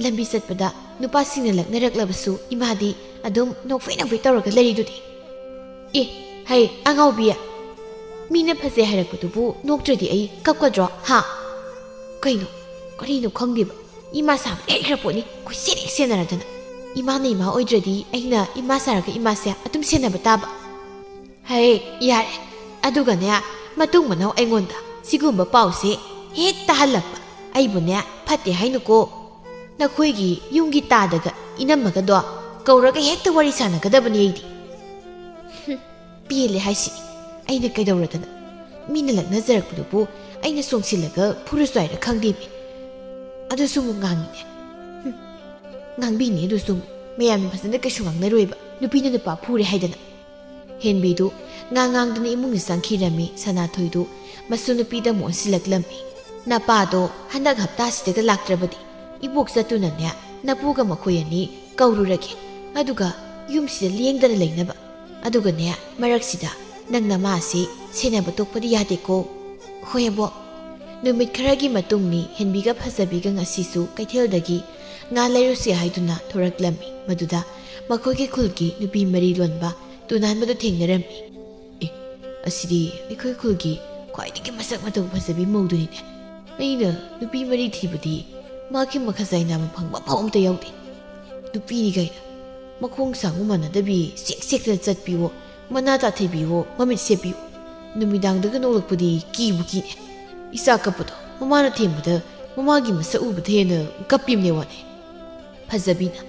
ꯂꯝꯕꯤ ꯆꯠꯄꯗ ꯅꯨꯄꯥꯁꯤꯡꯅ ꯂꯛꯅꯔꯛꯂꯕꯁꯨ ꯏꯃꯥꯗꯤ ꯑꯗꯨꯝ ꯅꯣꯛꯐꯦ ꯅꯣꯛꯐꯦ ꯇꯧꯔꯒ ꯂꯩꯔꯤꯗꯨꯗꯤ꯫" "ꯑꯦ, ꯍꯩ, ꯑꯉꯥꯎꯕꯤ, ꯃꯤꯅ ꯐꯖꯩ ꯍꯥꯏꯔꯛꯄꯗꯨꯕꯨ ꯅꯣꯛꯇ꯭ꯔꯗꯤ ꯑꯩ ꯀꯞꯀꯗ꯭ꯔꯣ, ꯍꯥ?" "ꯀꯩꯅꯣ, ꯀꯔꯤꯅꯣ ꯈꯪꯗꯦꯕ꯫ ꯏꯃꯥ ꯁꯥꯕꯗꯤ ꯍꯩꯈ꯭ꯔ ꯄꯣꯠꯅꯤ, ꯀꯣꯏꯁꯦꯟ ꯍꯦꯛ ꯁꯦꯟꯅꯔꯗꯅ꯫ ꯏꯃꯥꯅ ꯏꯃꯥ ꯑꯣꯏꯗ꯭ꯔꯗꯤ ꯑꯩꯅ ꯏꯃꯥ ꯁꯥꯔꯒ ꯏꯃꯥꯁꯦ ꯑꯗꯨꯝ ꯁꯦꯟꯅꯕ ꯇꯥꯕ꯫" "ꯍꯩ, ꯌꯥꯔꯦ꯫ ꯑꯗꯨꯒꯅꯦ, ꯃꯇꯨꯡ ꯃꯅꯥꯎ ꯑꯩꯉꯣꯟꯗ ꯁꯤꯒꯨꯝꯕ ꯄꯥꯎꯁꯦ ꯍꯦꯛ ꯇꯥꯍꯜꯂꯛꯄ꯫ ꯑꯩꯕꯨꯅꯦ, ꯐꯠꯇꯦ ꯍꯥꯏꯅꯨꯀꯣ꯫ ꯅꯈꯣꯏꯒꯤ ꯌꯨꯝꯒꯤ ꯇꯥꯗꯒ ꯏꯅꯝꯃꯒꯗꯣ ꯀꯧꯔꯒ ꯍꯦꯛꯇ ꯋꯥꯔꯤ ꯁꯥꯟꯅꯒꯗꯕꯅꯤ ꯑꯩꯗꯤ꯫" "ꯍꯨꯝ, ꯄꯦꯜꯂꯦ ꯍꯥꯏꯁꯤꯅꯤ꯫ ꯑꯩꯅ ꯀꯩꯗꯧꯔꯗꯅ? ꯃꯤꯅ ꯂꯛꯅꯖꯔꯛꯄꯗꯨꯕꯨ ꯑꯩꯅ ꯆꯣꯡꯁꯤꯜꯂꯒ ꯐꯨꯔꯁꯨ ꯍꯥꯏꯔ ꯈꯪꯗꯦꯃꯤ꯫ ꯑꯗꯨꯁꯨ ꯑꯃꯨꯛ ꯉꯥꯡꯉꯤꯅꯦ꯫ ꯍꯨꯝ, ꯉꯥꯡꯕꯤꯅꯤ ꯑꯗꯨꯁꯨ ꯑꯃꯨꯛ꯫ ꯃꯌꯥꯝꯅ ꯐꯖꯅ ꯀꯩꯁꯨ ꯉꯥꯡꯅꯔꯣꯏꯕ, ꯅꯨꯄꯤꯅ ꯅꯨꯄꯥ ꯐꯨꯔꯦ ꯍꯥꯏꯗꯅ꯫" ꯍꯦꯟꯕꯤꯗꯨ ꯉꯥꯡ ꯉꯥꯡꯗꯨꯅ ꯏꯃꯨꯡꯗ ꯆꯪꯈꯤꯔꯝꯃꯤ꯫ ꯁꯅꯥꯊꯣꯏꯗꯨ ꯃꯁꯨ ꯅꯨꯄꯤꯗ ꯑꯃꯨꯛ ꯑꯣꯟꯁꯤꯜꯂꯛꯂꯝꯃꯤ꯫ "ꯅꯄꯥꯗꯣ ꯍꯟꯗꯛ ꯍꯞꯇꯥꯁꯤꯗꯒ ꯂꯥꯛꯇ꯭ꯔꯕꯗꯤ ꯏꯕꯣꯛ ꯆꯠꯇꯨꯅꯅꯦ, ꯅꯄꯨꯒ ꯃꯈꯣꯏ ꯑꯅꯤ ꯀꯧꯔꯨꯔꯒꯦ꯫ ꯑꯗꯨꯒ ꯌꯨꯝꯁꯤꯗ ꯂꯦꯡꯗꯅ ꯂꯩꯅꯕ꯫ ꯑꯗꯨꯒꯅꯦ, ꯃꯔꯛꯁꯤꯗ ꯅꯪ ꯅꯃꯥꯁꯤ ꯁꯦꯟꯅꯕ ꯇꯣꯛꯄꯗꯤ ꯌꯥꯗꯦꯀꯣ꯫" "ꯍꯣꯏ, ꯑꯕꯣꯛ꯫" ꯅꯨꯃꯤꯠ ꯈꯔꯒꯤ ꯃꯇꯨꯡꯅꯤ꯫ ꯍꯦꯟꯕꯤꯒ ꯐꯖꯕꯤꯒ ꯉꯁꯤꯁꯨ ꯀꯩꯊꯦꯜꯗꯒꯤ ꯉꯥ ꯂꯩꯔꯨꯁꯤ ꯍꯥꯏꯗꯨꯅ ꯊꯣꯔꯛꯂꯝꯃꯤ꯫ ꯃꯗꯨꯗ ꯃꯈꯣꯏꯒꯤ ꯈꯨꯜꯒꯤ ꯅꯨꯄꯤ ꯃꯔꯤ ꯂꯣꯟꯕ ꯇꯨꯅꯥꯟꯕꯗꯨ ꯊꯦꯡꯅꯔꯝꯃꯤ꯫ "ꯑꯦ, ꯑꯁꯤꯗꯤ ꯑꯩꯈꯣꯏ ꯈꯨꯜꯒꯤ ꯈ꯭ꯋꯥꯏꯗꯒꯤ ꯃꯁꯛ ꯃꯇꯧ ꯐꯖꯕꯤ ꯃꯧꯗꯨꯅꯤꯅꯦ꯫ ꯑꯩꯅ ꯅꯨꯄꯤ ꯃꯔꯤ ꯊꯤꯕꯗꯤ ꯃꯥꯒꯤ ꯃꯈꯖꯥꯏ ꯅꯥꯝꯃ ꯐꯪꯕ ꯑꯃꯐꯥꯎ ꯑꯝꯇ ꯌꯥꯎꯗꯦ꯫ ꯅꯨꯄꯤꯅꯤ ꯀꯥꯏꯅ ꯃꯈꯣꯡ ꯁꯥꯡꯕ ꯃꯥꯟꯅꯗꯕꯤ ꯆꯦꯛ ꯆꯦꯛꯇꯅ ꯆꯠꯄꯤꯋꯣ, ꯃꯅꯥ ꯇꯥꯊꯩꯕꯤꯋꯣ, ꯃꯃꯤꯠ ꯁꯦꯞꯄꯤꯋꯣ꯫ ꯅꯨꯃꯤꯗꯥꯡꯗꯒ ꯅꯣꯛꯂꯛꯄꯗꯤ ꯀꯤꯕꯨ ꯀꯤꯅꯦ꯫ ꯏꯆꯥ ꯀꯞꯄꯗꯣ ꯃꯃꯥꯅ ꯊꯦꯝꯕꯗ ꯃꯃꯥꯒꯤ ꯃꯁꯛ ꯎꯕꯗ ꯍꯦꯟꯅ ꯀꯞꯄꯤꯕꯅꯦ ꯋꯥꯅꯦ꯫" ꯐꯖꯕꯤꯅ,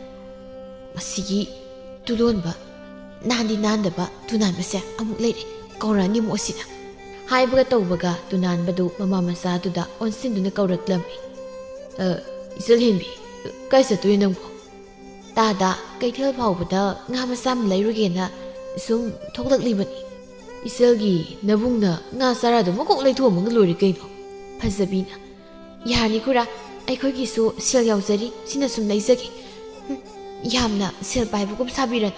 "ꯃꯁꯤꯒꯤ ꯇꯨꯂꯣꯟꯕ, ꯅꯥꯟꯗꯤ ꯅꯥꯟꯗꯕ ꯇꯨꯅꯥꯟꯕꯁꯦ ꯑꯃꯨꯛ ꯂꯩꯔꯦ, ꯀꯧꯔꯛꯑꯅꯤ ꯑꯃꯨꯛ ꯑꯁꯤꯅ꯫" ꯍꯥꯏꯕꯒ ꯇꯧꯕꯒ ꯇꯨꯅꯥꯟꯕꯗꯨ ꯃꯃꯥ ꯃꯆꯥꯗꯨꯗ ꯑꯣꯟꯁꯤꯟꯗꯨꯅ ꯀꯧꯔꯛꯂꯝꯃꯤ꯫ "ꯑ, ꯏꯆꯜ ꯍꯦꯟꯕꯤ, ꯀꯥꯏ ꯆꯠꯇꯣꯏꯅꯣ ꯅꯪꯕꯣ?" "ꯇꯥꯗ, ꯀꯩꯊꯦꯜ ꯐꯥꯎꯕꯗ ꯉꯥ ꯃꯆꯥ ꯑꯃ ꯂꯩꯔꯨꯒꯦꯅ ꯁꯨꯝ ꯊꯣꯛꯂꯛꯂꯤꯕꯅꯤ꯫ ꯏꯆꯜꯒꯤ ꯅꯕꯨꯡꯅ ꯉꯥ ꯆꯥꯔꯥꯗꯨ ꯃꯀꯣꯛ ꯂꯩꯊꯣꯛꯑꯝꯃꯒ ꯂꯣꯏꯔꯦ ꯀꯩꯅꯣ꯫ ꯐꯖꯕꯤꯅ, ꯌꯥꯔꯅꯤ ꯈꯨꯔꯥ, ꯑꯩꯈꯣꯏꯒꯤꯁꯨ ꯁꯦꯜ ꯌꯥꯎꯖꯔꯤ, ꯁꯤꯅ ꯁꯨꯝ ꯂꯩꯖꯒꯦ꯫ ꯍꯨꯝ, ꯌꯥꯝꯅ ꯁꯦꯜ ꯄꯥꯏꯕꯒꯨꯝ ꯁꯥꯕꯤꯔꯅꯨ,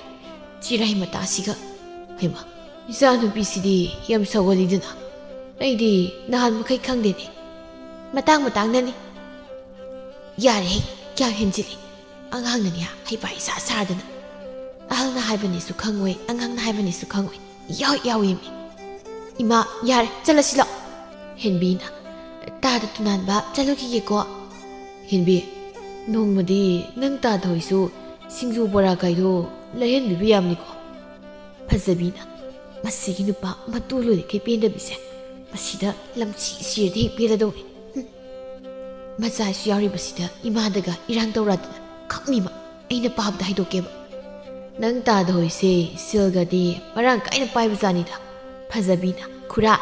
ꯆꯤꯔꯥꯏ ꯃꯇꯥꯁꯤꯒ꯫ ꯍꯩꯃꯥ, ꯏꯆꯥꯅꯨꯄꯤꯁꯤꯗꯤ ꯌꯥꯝ ꯁꯥꯎꯒꯜꯂꯤꯗꯅ꯫ ꯑꯩꯗꯤ ꯅꯍꯥꯟ ꯃꯈꯩ ꯈꯪꯗꯦꯅꯦ꯫ ꯃꯇꯥꯡ ꯃꯇꯥꯡꯅꯅꯤ꯫ ꯌꯥꯔꯦꯍꯦ, ꯀꯌꯥ ꯍꯦꯟꯖꯤꯜꯂꯤ꯫ ꯑꯉꯥꯡꯅꯅꯦ ꯍꯩꯄꯥ ꯏꯁꯥ ꯁꯥꯗꯅ꯫ ꯑꯍꯜꯅ ꯍꯥꯏꯕꯅꯤꯁꯨ ꯈꯪꯉꯣꯏ, ꯑꯉꯥꯡꯅ ꯍꯥꯏꯕꯅꯤꯁꯨ ꯈꯪꯉꯣꯏ꯫ ꯌꯥꯎ ꯌꯥꯎꯏꯃꯤ꯫ ꯏꯃꯥ, ꯌꯥꯔꯦ, ꯆꯠꯂꯁꯤ ꯂꯥꯛꯑꯣ꯫ ꯍꯦꯟꯕꯤꯅ, ꯇꯥꯗ ꯇꯨꯅꯥꯟꯕ, ꯆꯠꯂꯨꯈꯤꯒꯦꯀꯣ꯫ ꯍꯦꯟꯕꯤ, ꯅꯣꯡꯃꯗꯤ ꯅꯪ ꯇꯥꯗ ꯍꯣꯏꯁꯨ ꯁꯤꯡꯖꯨ ꯕꯣꯔꯥ ꯀꯥꯏꯗꯣ ꯂꯩꯍꯟꯕꯤꯕ ꯌꯥꯕꯅꯤꯀꯣ꯫ ꯐꯖꯕꯤꯅ, ꯃꯁꯤꯒꯤ ꯅꯨꯄꯥ ꯃꯇꯨ ꯂꯣꯏꯔꯤꯈꯩ ꯄꯦꯟꯗꯕꯤꯁꯦ, ꯃꯁꯤꯗ ꯂꯝꯆꯤ ꯁꯤꯔꯗꯤ ꯍꯦꯛ ꯄꯦꯜꯂꯗꯧꯅꯤ꯫ ꯍꯨꯝ꯫ ꯃꯆꯥꯁꯨ ꯌꯥꯎꯔꯤꯕꯁꯤꯗ ꯏꯃꯥꯗꯒ ꯏꯔꯥꯡ ꯇꯧꯔꯗꯅ ꯈꯪꯅꯤꯃ꯫ ꯑꯩꯅ ꯄꯥꯕꯗ ꯍꯥꯏꯗꯣꯛꯀꯦꯕ꯫ ꯅꯪ ꯇꯥꯗ ꯍꯣꯏꯁꯦ ꯁꯦꯜꯒꯗꯤ ꯃꯔꯥꯡ ꯀꯥꯏꯅ ꯄꯥꯏꯕꯖꯥꯠꯅꯤꯗ꯫ ꯐꯖꯕꯤꯅ, ꯈꯨꯔꯥ,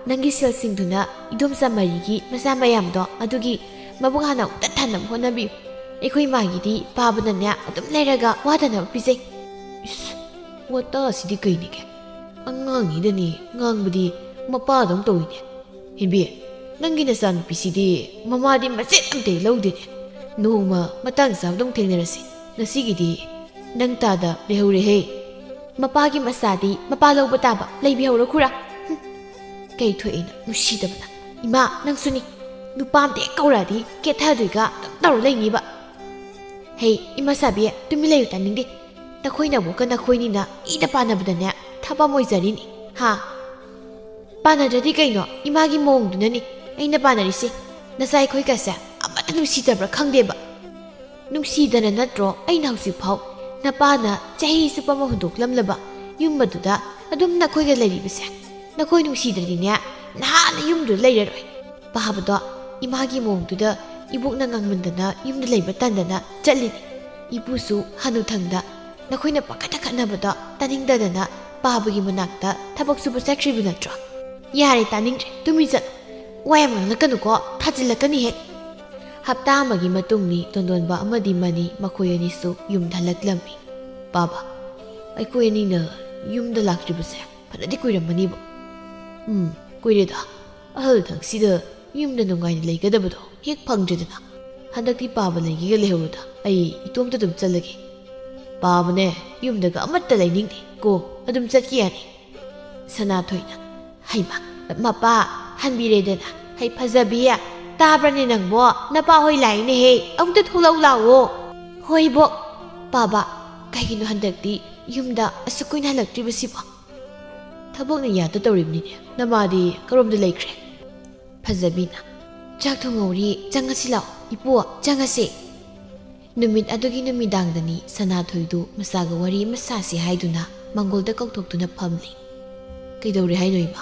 ꯅꯪꯒꯤ ꯁꯦꯜꯁꯤꯡꯗꯨꯅ ꯏꯗꯣꯝꯆꯥ ꯃꯔꯤꯒꯤ ꯃꯆꯥ ꯃꯌꯥꯝꯗꯣ ꯑꯗꯨꯒꯤ ꯃꯕꯨꯛ ꯍꯥꯟꯅ ꯑꯃꯨꯛꯇ ꯊꯟꯅꯕ ꯍꯣꯠꯅꯕꯤꯌꯨ꯫ ꯑꯩꯈꯣꯏ ꯏꯃꯥꯒꯤꯗꯤ ꯄꯥꯕꯅꯅꯦ ꯑꯗꯨꯝ ꯂꯩꯔꯒ ꯋꯥꯗꯅꯕ ꯄꯤꯖꯩ꯫ ꯏꯁ, ꯋꯥꯇꯥꯁꯤꯗꯤ ꯀꯩꯅꯤꯒꯦ? ꯑꯉꯥꯡꯅꯤꯗꯅꯤ ꯉꯥꯡꯕꯗꯤ ꯃꯄꯥꯗꯧ ꯇꯧꯏꯅꯦ꯫ ꯍꯦꯟꯕꯤ, ꯅꯪꯒꯤ ꯅꯆꯥꯅꯨꯄꯤꯁꯤꯗꯤ ꯃꯃꯥꯗꯤ ꯃꯆꯦꯠ ꯑꯝꯇ ꯍꯦꯛ ꯂꯧꯗꯦꯅꯦ꯫ ꯅꯣꯡꯃ ꯃꯇꯥꯡ ꯆꯥꯕꯗ ꯑꯃꯨꯛ ꯊꯦꯡꯅꯔꯁꯤ꯫ ꯉꯁꯤꯒꯤꯗꯤ ꯅꯪ ꯇꯥꯗ ꯂꯩꯍꯧꯔꯦꯍꯦ꯫ ꯃꯄꯥꯒꯤ ꯃꯆꯥꯗꯤ ꯃꯄꯥ ꯂꯧꯕ ꯇꯥꯕ, ꯂꯩꯕꯤꯍꯧꯔꯣ ꯈꯨꯔꯥ꯫ ꯍꯨꯝ꯫ ꯀꯩ ꯊꯣꯛꯑꯦꯅ ꯅꯨꯡꯁꯤꯗꯕꯅ꯫ ꯏꯃꯥ, ꯅꯪꯁꯨꯅꯤ꯫ ꯅꯨꯄꯥ ꯑꯝꯇ ꯍꯦꯛ ꯀꯧꯔꯛꯑꯗꯤ ꯀꯦꯊꯗꯣꯏꯒ ꯑꯗꯨꯝ ꯇꯧꯔ ꯂꯩꯅꯤꯕ꯫ ꯍꯩ, ꯏꯃꯥ ꯁꯥꯕꯤ, ꯇꯨꯃꯤꯟ ꯂꯩꯌꯨ, ꯇꯥꯅꯤꯡꯗꯦ꯫ ꯅꯈꯣꯏ ꯅꯕꯣꯛꯀ ꯅꯈꯣꯏꯅꯤꯅ ꯏꯗ ꯄꯥꯟꯅꯕꯗꯅꯦ ꯊꯕꯛ ꯑꯃ ꯑꯣꯏꯖꯔꯤꯅꯤ꯫ ꯍꯥ? ꯄꯥꯟꯅꯗ꯭ꯔꯗꯤ ꯀꯩꯅꯣ? ꯏꯃꯥꯒꯤ ꯃꯑꯣꯡꯗꯨꯅꯅꯤ ꯑꯩꯅ ꯄꯥꯟꯅꯔꯤꯁꯦ꯫ ꯅꯆꯥ ꯑꯩꯈꯣꯏꯒꯁꯦ ꯑꯃꯠꯇ ꯅꯨꯡꯁꯤꯗꯕ꯭ꯔꯥ ꯈꯪꯗꯦꯕ꯫ ꯅꯨꯡꯁꯤꯗꯅ ꯅꯠꯇ꯭ꯔꯣ ꯑꯩꯅ ꯍꯧꯖꯤꯛꯐꯥꯎ ꯅꯄꯥꯅ ꯆꯍꯤ ꯆꯨꯞꯄ ꯑꯃ ꯍꯨꯟꯗꯣꯛꯂꯝꯂꯕ ꯌꯨꯝ ꯑꯗꯨꯗ ꯑꯗꯨꯝ ꯅꯈꯣꯏꯒ ꯂꯩꯔꯤꯕꯁꯦ? ꯅꯈꯣꯏ ꯅꯨꯡꯁꯤꯗ꯭ꯔꯗꯤꯅꯦ, ꯅꯍꯥꯟꯅ ꯌꯨꯝꯗꯨꯗ ꯂꯩꯔꯔꯣꯏ꯫ ꯄꯥꯕꯗꯣ ꯏꯃꯥꯒꯤ ꯃꯑꯣꯡꯗꯨꯗ ꯏꯕꯣꯛꯅ ꯉꯥꯡꯃꯟꯗꯅ ꯌꯨꯝꯗ ꯂꯩꯕ ꯇꯟꯗꯅ ꯆꯠꯂꯤꯅꯤ꯫ ꯏꯄꯨꯁꯨ ꯍꯅꯨꯊꯪꯗ ꯅꯈꯣꯏꯅ ꯄꯪꯈꯠꯇ ꯈꯠꯅꯕꯗꯣ ꯇꯥꯅꯤꯡꯗꯗꯅ ꯄꯥꯕꯒꯤ ꯃꯅꯥꯛꯇ ꯊꯕꯛ ꯁꯨꯕ ꯆꯠꯈ꯭ꯔꯤꯕ ꯅꯠꯇ꯭ꯔꯣ? ꯌꯥꯔꯦ, ꯇꯥꯅꯤꯡꯗ꯭ꯔꯦ, ꯇꯨꯃꯤꯟ ꯆꯠꯂꯣ꯫ ꯋꯥ ꯌꯥꯝ ꯉꯥꯡꯂꯛꯀꯅꯨꯀꯣ, ꯊꯥꯖꯤꯜꯂꯛꯀꯅꯤ ꯍꯦꯛ꯫ ꯍꯞꯇꯥ ꯑꯃꯒꯤ ꯃꯇꯨꯡꯅꯤ꯫ ꯇꯣꯟꯗꯣꯟꯕ ꯑꯃꯗꯤ ꯃꯅꯤ ꯃꯈꯣꯏ ꯑꯅꯤꯁꯨ ꯌꯨꯝꯗ ꯍꯜꯂꯛꯂꯝꯃꯤ꯫ ꯄꯥꯕ, ꯑꯩꯈꯣꯏ ꯑꯅꯤꯅ ꯌꯨꯝꯗ ꯂꯥꯛꯇ꯭ꯔꯤꯕꯁꯦ ꯐꯅꯗꯤ ꯀꯨꯏꯔꯝꯃꯅꯤꯕꯣ꯫ ꯎꯝ, ꯀꯨꯏꯔꯦꯗ꯫ ꯑꯍꯜ ꯊꯪꯁꯤꯗ ꯌꯨꯝꯗ ꯅꯨꯡꯉꯥꯏꯅ ꯂꯩꯒꯗꯕꯗꯣ ꯍꯦꯛ ꯐꯪꯗ꯭ꯔꯦꯗꯅ꯫ ꯍꯟꯗꯛꯇꯤ ꯄꯥꯕ ꯂꯩꯒꯦꯒ ꯂꯩꯍꯧꯔꯨꯗ, ꯑꯩ ꯏꯇꯣꯝꯇ ꯑꯗꯨꯝ ꯆꯠꯂꯒꯦ꯫ ꯄꯥꯕꯅꯦ, ꯌꯨꯝꯗꯒ ꯑꯃꯠꯇ ꯂꯩꯅꯤꯡꯗꯦ ꯀꯣ, ꯑꯗꯨꯝ ꯆꯠꯈꯤ ꯌꯥꯅꯤ꯫ ꯁꯅꯥꯊꯣꯏꯅ, "ꯍꯩꯃꯥ, ꯃꯄꯥ, ꯍꯟꯕꯤꯔꯦꯗꯅ꯫ ꯍꯩ ꯐꯖꯕꯤ, ꯇꯥꯕ꯭ꯔꯅꯦ ꯅꯪꯕꯣ? ꯅꯄꯥ ꯍꯣꯏ ꯂꯥꯛꯏꯅꯦꯍꯦ, ꯑꯃꯨꯛꯇ ꯊꯣꯛꯂꯛꯎ ꯂꯥꯛꯑꯣ꯫" "ꯍꯣꯏꯕꯣ꯫ ꯄꯥꯕ, ꯀꯩꯒꯤꯅꯣ ꯍꯟꯗꯛꯇꯤ ꯌꯨꯝꯗ ꯑꯁꯨꯛ ꯀꯨꯏꯅ ꯍꯜꯂꯛꯇ꯭ꯔꯤꯕꯁꯤꯕꯣ?" "ꯊꯕꯛꯅ ꯌꯥꯗ ꯇꯧꯔꯤꯕꯅꯤꯅꯦ꯫ ꯅꯃꯥꯗꯤ ꯀꯔꯣꯝꯗ ꯂꯩꯈ꯭ꯔꯦ?" ꯐꯖꯕꯤꯅ, "ꯆꯥꯛ ꯊꯣꯡꯍꯧꯔꯤ, ꯆꯪꯉꯁꯤ ꯂꯥꯛꯑꯣ ꯏꯄꯨ, ꯆꯪꯉꯁꯤ꯫" ꯅꯨꯃꯤꯠ ꯑꯗꯨꯒꯤ ꯅꯨꯃꯤꯗꯥꯡꯗꯅꯤ ꯁꯅꯥꯊꯣꯏꯗꯨ ꯃꯆꯥꯒ ꯋꯥꯔꯤ ꯑꯃ ꯁꯥꯁꯤ ꯍꯥꯏꯗꯨꯅ ꯃꯪꯒꯣꯜꯗ ꯀꯧꯊꯣꯛꯇꯨꯅ ꯐꯝꯂꯤ꯫ "ꯀꯩꯗꯧꯔꯦ ꯍꯥꯏꯅꯣ ꯏꯃꯥ?"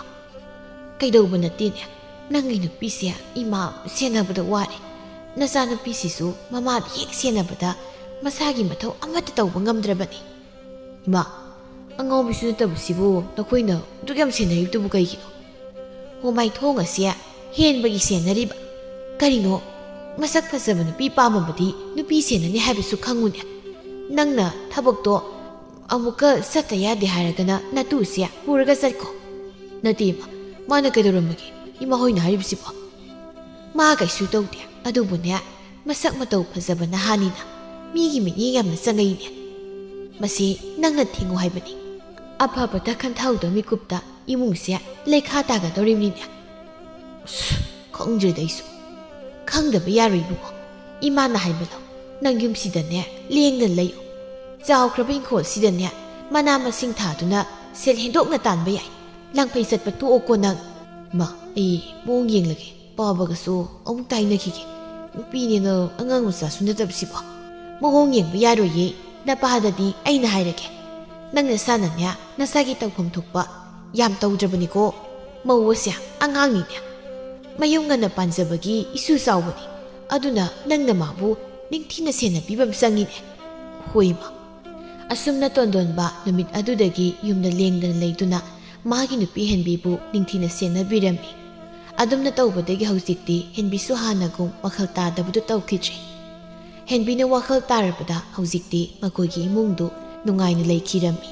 "ꯀꯩꯗꯧꯕ ꯅꯠꯇꯦꯅꯦ, ꯅꯪꯒꯤ ꯅꯨꯄꯤꯁꯦ ꯏꯃꯥ ꯁꯦꯟꯅꯕꯗ ꯋꯥꯔꯦ꯫ ꯅꯆꯥꯅꯨꯄꯤꯁꯤꯁꯨ ꯃꯃꯥꯗ ꯍꯦꯛ ꯁꯦꯟꯅꯕꯗ ꯃꯁꯥꯒꯤ ꯃꯊꯧ ꯑꯃꯠꯇ ꯇꯧꯕ ꯉꯝꯗ꯭ꯔꯕꯅꯤ꯫" "ꯏꯃꯥ, ꯑꯉꯥꯎꯕꯤꯁꯨ ꯅꯠꯇꯕꯁꯤꯕꯨ ꯅꯈꯣꯏꯅ ꯑꯗꯨꯛ ꯌꯥꯝ ꯁꯦꯟꯅꯔꯤꯕꯗꯨꯕꯨ ꯀꯩꯒꯤꯅꯣ? ꯍꯣꯃꯥꯏ ꯊꯣꯡ ꯑꯁꯦ ꯍꯦꯟꯕꯒꯤ ꯁꯦꯟꯅꯔꯤꯕ꯫ ꯀꯔꯤꯅꯣ? ꯃꯁꯛ ꯐꯖꯕ ꯅꯨꯄꯤ ꯄꯥꯝꯃꯕꯗꯤ ꯅꯨꯄꯤ ꯁꯦꯟꯅꯅꯤ ꯍꯥꯏꯕꯁꯨ ꯈꯪꯉꯨꯅꯦ꯫ ꯅꯪꯅ ꯊꯕꯛꯇꯣ ꯑꯃꯨꯛꯀ ꯆꯠꯇ ꯌꯥꯗꯦ ꯍꯥꯏꯔꯒꯅ ꯅꯇꯨꯁꯦ ꯄꯨꯔꯒ ꯆꯠꯈꯣ꯫" "ꯅꯠꯇꯦ ꯏꯃꯥ, ꯃꯥꯅ ꯀꯩꯗꯧꯔꯝꯃꯒꯦ? ꯏꯃꯥ ꯍꯣꯏꯅ ꯍꯥꯏꯔꯤꯕꯁꯤꯕꯣ?" "ꯃꯥ ꯀꯩꯁꯨ ꯇꯧꯗꯦ, ꯑꯗꯨꯕꯨꯅꯦ, ꯃꯁꯛ ꯃꯇꯧ ꯐꯖꯕ ꯅꯍꯥꯅꯤꯅ ꯃꯤꯒꯤ ꯃꯤꯠꯌꯦꯡ ꯌꯥꯝꯅ ꯆꯪꯉꯛꯏꯅꯦ꯫ ꯃꯁꯤ ꯅꯪꯅ ꯊꯤꯡꯉꯨ ꯍꯥꯏꯕꯅꯤ꯫ ꯑꯐꯕꯇ ꯈꯟꯊꯍꯧꯗ ꯃꯤꯀꯨꯞꯇ ꯏꯃꯨꯡꯁꯦ ꯂꯩꯈꯥ ꯇꯥꯒꯗꯧꯔꯤꯕꯅꯤꯅꯦ꯫" "ꯑꯁ, ꯈꯪꯗ꯭ꯔꯦꯗ ꯑꯩꯁꯨ꯫ ꯈꯪꯗꯕ ꯌꯥꯔꯣꯏ ꯏꯕꯨꯡꯉꯣ꯫ ꯏꯃꯥꯅ ꯍꯥꯏꯕ ꯂꯧ꯫ ꯅꯪ ꯌꯨꯝꯁꯤꯗꯅꯦ ꯂꯦꯡꯗꯅ ꯂꯩꯌꯨ꯫ ꯆꯥꯎꯈ꯭ꯔꯕ ꯏꯪꯈꯣꯜꯁꯤꯗꯅꯦ ꯃꯅꯥ ꯃꯁꯤꯡ ꯊꯥꯗꯨꯅ ꯁꯦꯜ ꯍꯦꯟꯗꯣꯛꯅ ꯇꯥꯟꯕ ꯌꯥꯏ꯫ ꯂꯥꯡꯐꯩ ꯆꯠꯄ ꯇꯣꯛꯑꯣꯀꯣ ꯅꯪ꯫" "ꯃꯥ, ꯑꯩ ꯃꯑꯣꯡ ꯌꯦꯡꯂꯒꯦ꯫ ꯄꯥꯕꯒꯁꯨ ꯑꯃꯨꯛ ꯇꯥꯏꯅꯈꯤꯒꯦ꯫ ꯅꯨꯄꯤꯅꯦꯅ ꯑꯉꯥꯡ ꯃꯆꯥꯁꯨ ꯅꯠꯇꯕꯁꯤꯕꯣ꯫ ꯃꯑꯣꯡ ꯌꯦꯡꯕ ꯌꯥꯔꯣꯏꯌꯦ꯫ ꯅꯄꯥꯗꯗꯤ ꯑꯩꯅ ꯍꯥꯏꯔꯒꯦ꯫ ꯅꯪ ꯅꯁꯥꯅꯅꯦ, ꯅꯁꯥꯒꯤ ꯇꯧꯐꯝ ꯊꯣꯛꯄ ꯌꯥꯝ ꯇꯧꯗ꯭ꯔꯕꯅꯤꯀꯣ꯫ ꯃꯧ ꯑꯁꯦ ꯑꯉꯥꯡꯅꯤꯅꯦ꯫ ꯃꯌꯨꯝ ꯉꯟꯅ ꯄꯥꯟꯖꯕꯒꯤ ꯏꯁꯨ ꯆꯥꯎꯕꯅꯤ꯫ ꯑꯗꯨꯅ ꯅꯪꯅ ꯃꯥꯕꯨ ꯅꯤꯡꯊꯤꯅ ꯁꯦꯟꯅꯕꯤꯕ ꯑꯃ ꯆꯪꯉꯤꯅꯦ꯫" "ꯍꯣꯏ, ꯏꯃꯥ꯫" ꯑꯁꯨꯝꯅ ꯇꯣꯟꯗꯣꯟꯕ ꯅꯨꯃꯤꯠ ꯑꯗꯨꯗꯒꯤ ꯌꯨꯝꯗ ꯂꯦꯡꯗꯅ ꯂꯩꯗꯨꯅ ꯃꯥꯒꯤ ꯅꯨꯄꯤ ꯍꯦꯟꯕꯤꯕꯨ ꯅꯤꯡꯊꯤꯅ ꯁꯦꯟꯅꯕꯤꯔꯝꯃꯤ꯫ ꯑꯗꯨꯝꯅ ꯇꯧꯕꯗꯒꯤ ꯍꯧꯖꯤꯛꯇꯤ ꯍꯦꯟꯕꯤꯁꯨ ꯍꯥꯟꯅꯒꯨꯝ ꯋꯥꯈꯜ ꯇꯥꯗꯕꯗꯨ ꯇꯧꯈꯤꯗ꯭ꯔꯦ꯫ ꯍꯦꯟꯕꯤꯅ ꯋꯥꯈꯜ ꯇꯥꯔꯕꯗ ꯍꯧꯖꯤꯛꯇꯤ ꯃꯈꯣꯏꯒꯤ ꯏꯃꯨꯡꯗꯨ ꯅꯨꯡꯉꯥꯏꯅ ꯂꯩꯈꯤꯔꯝꯃꯤ꯫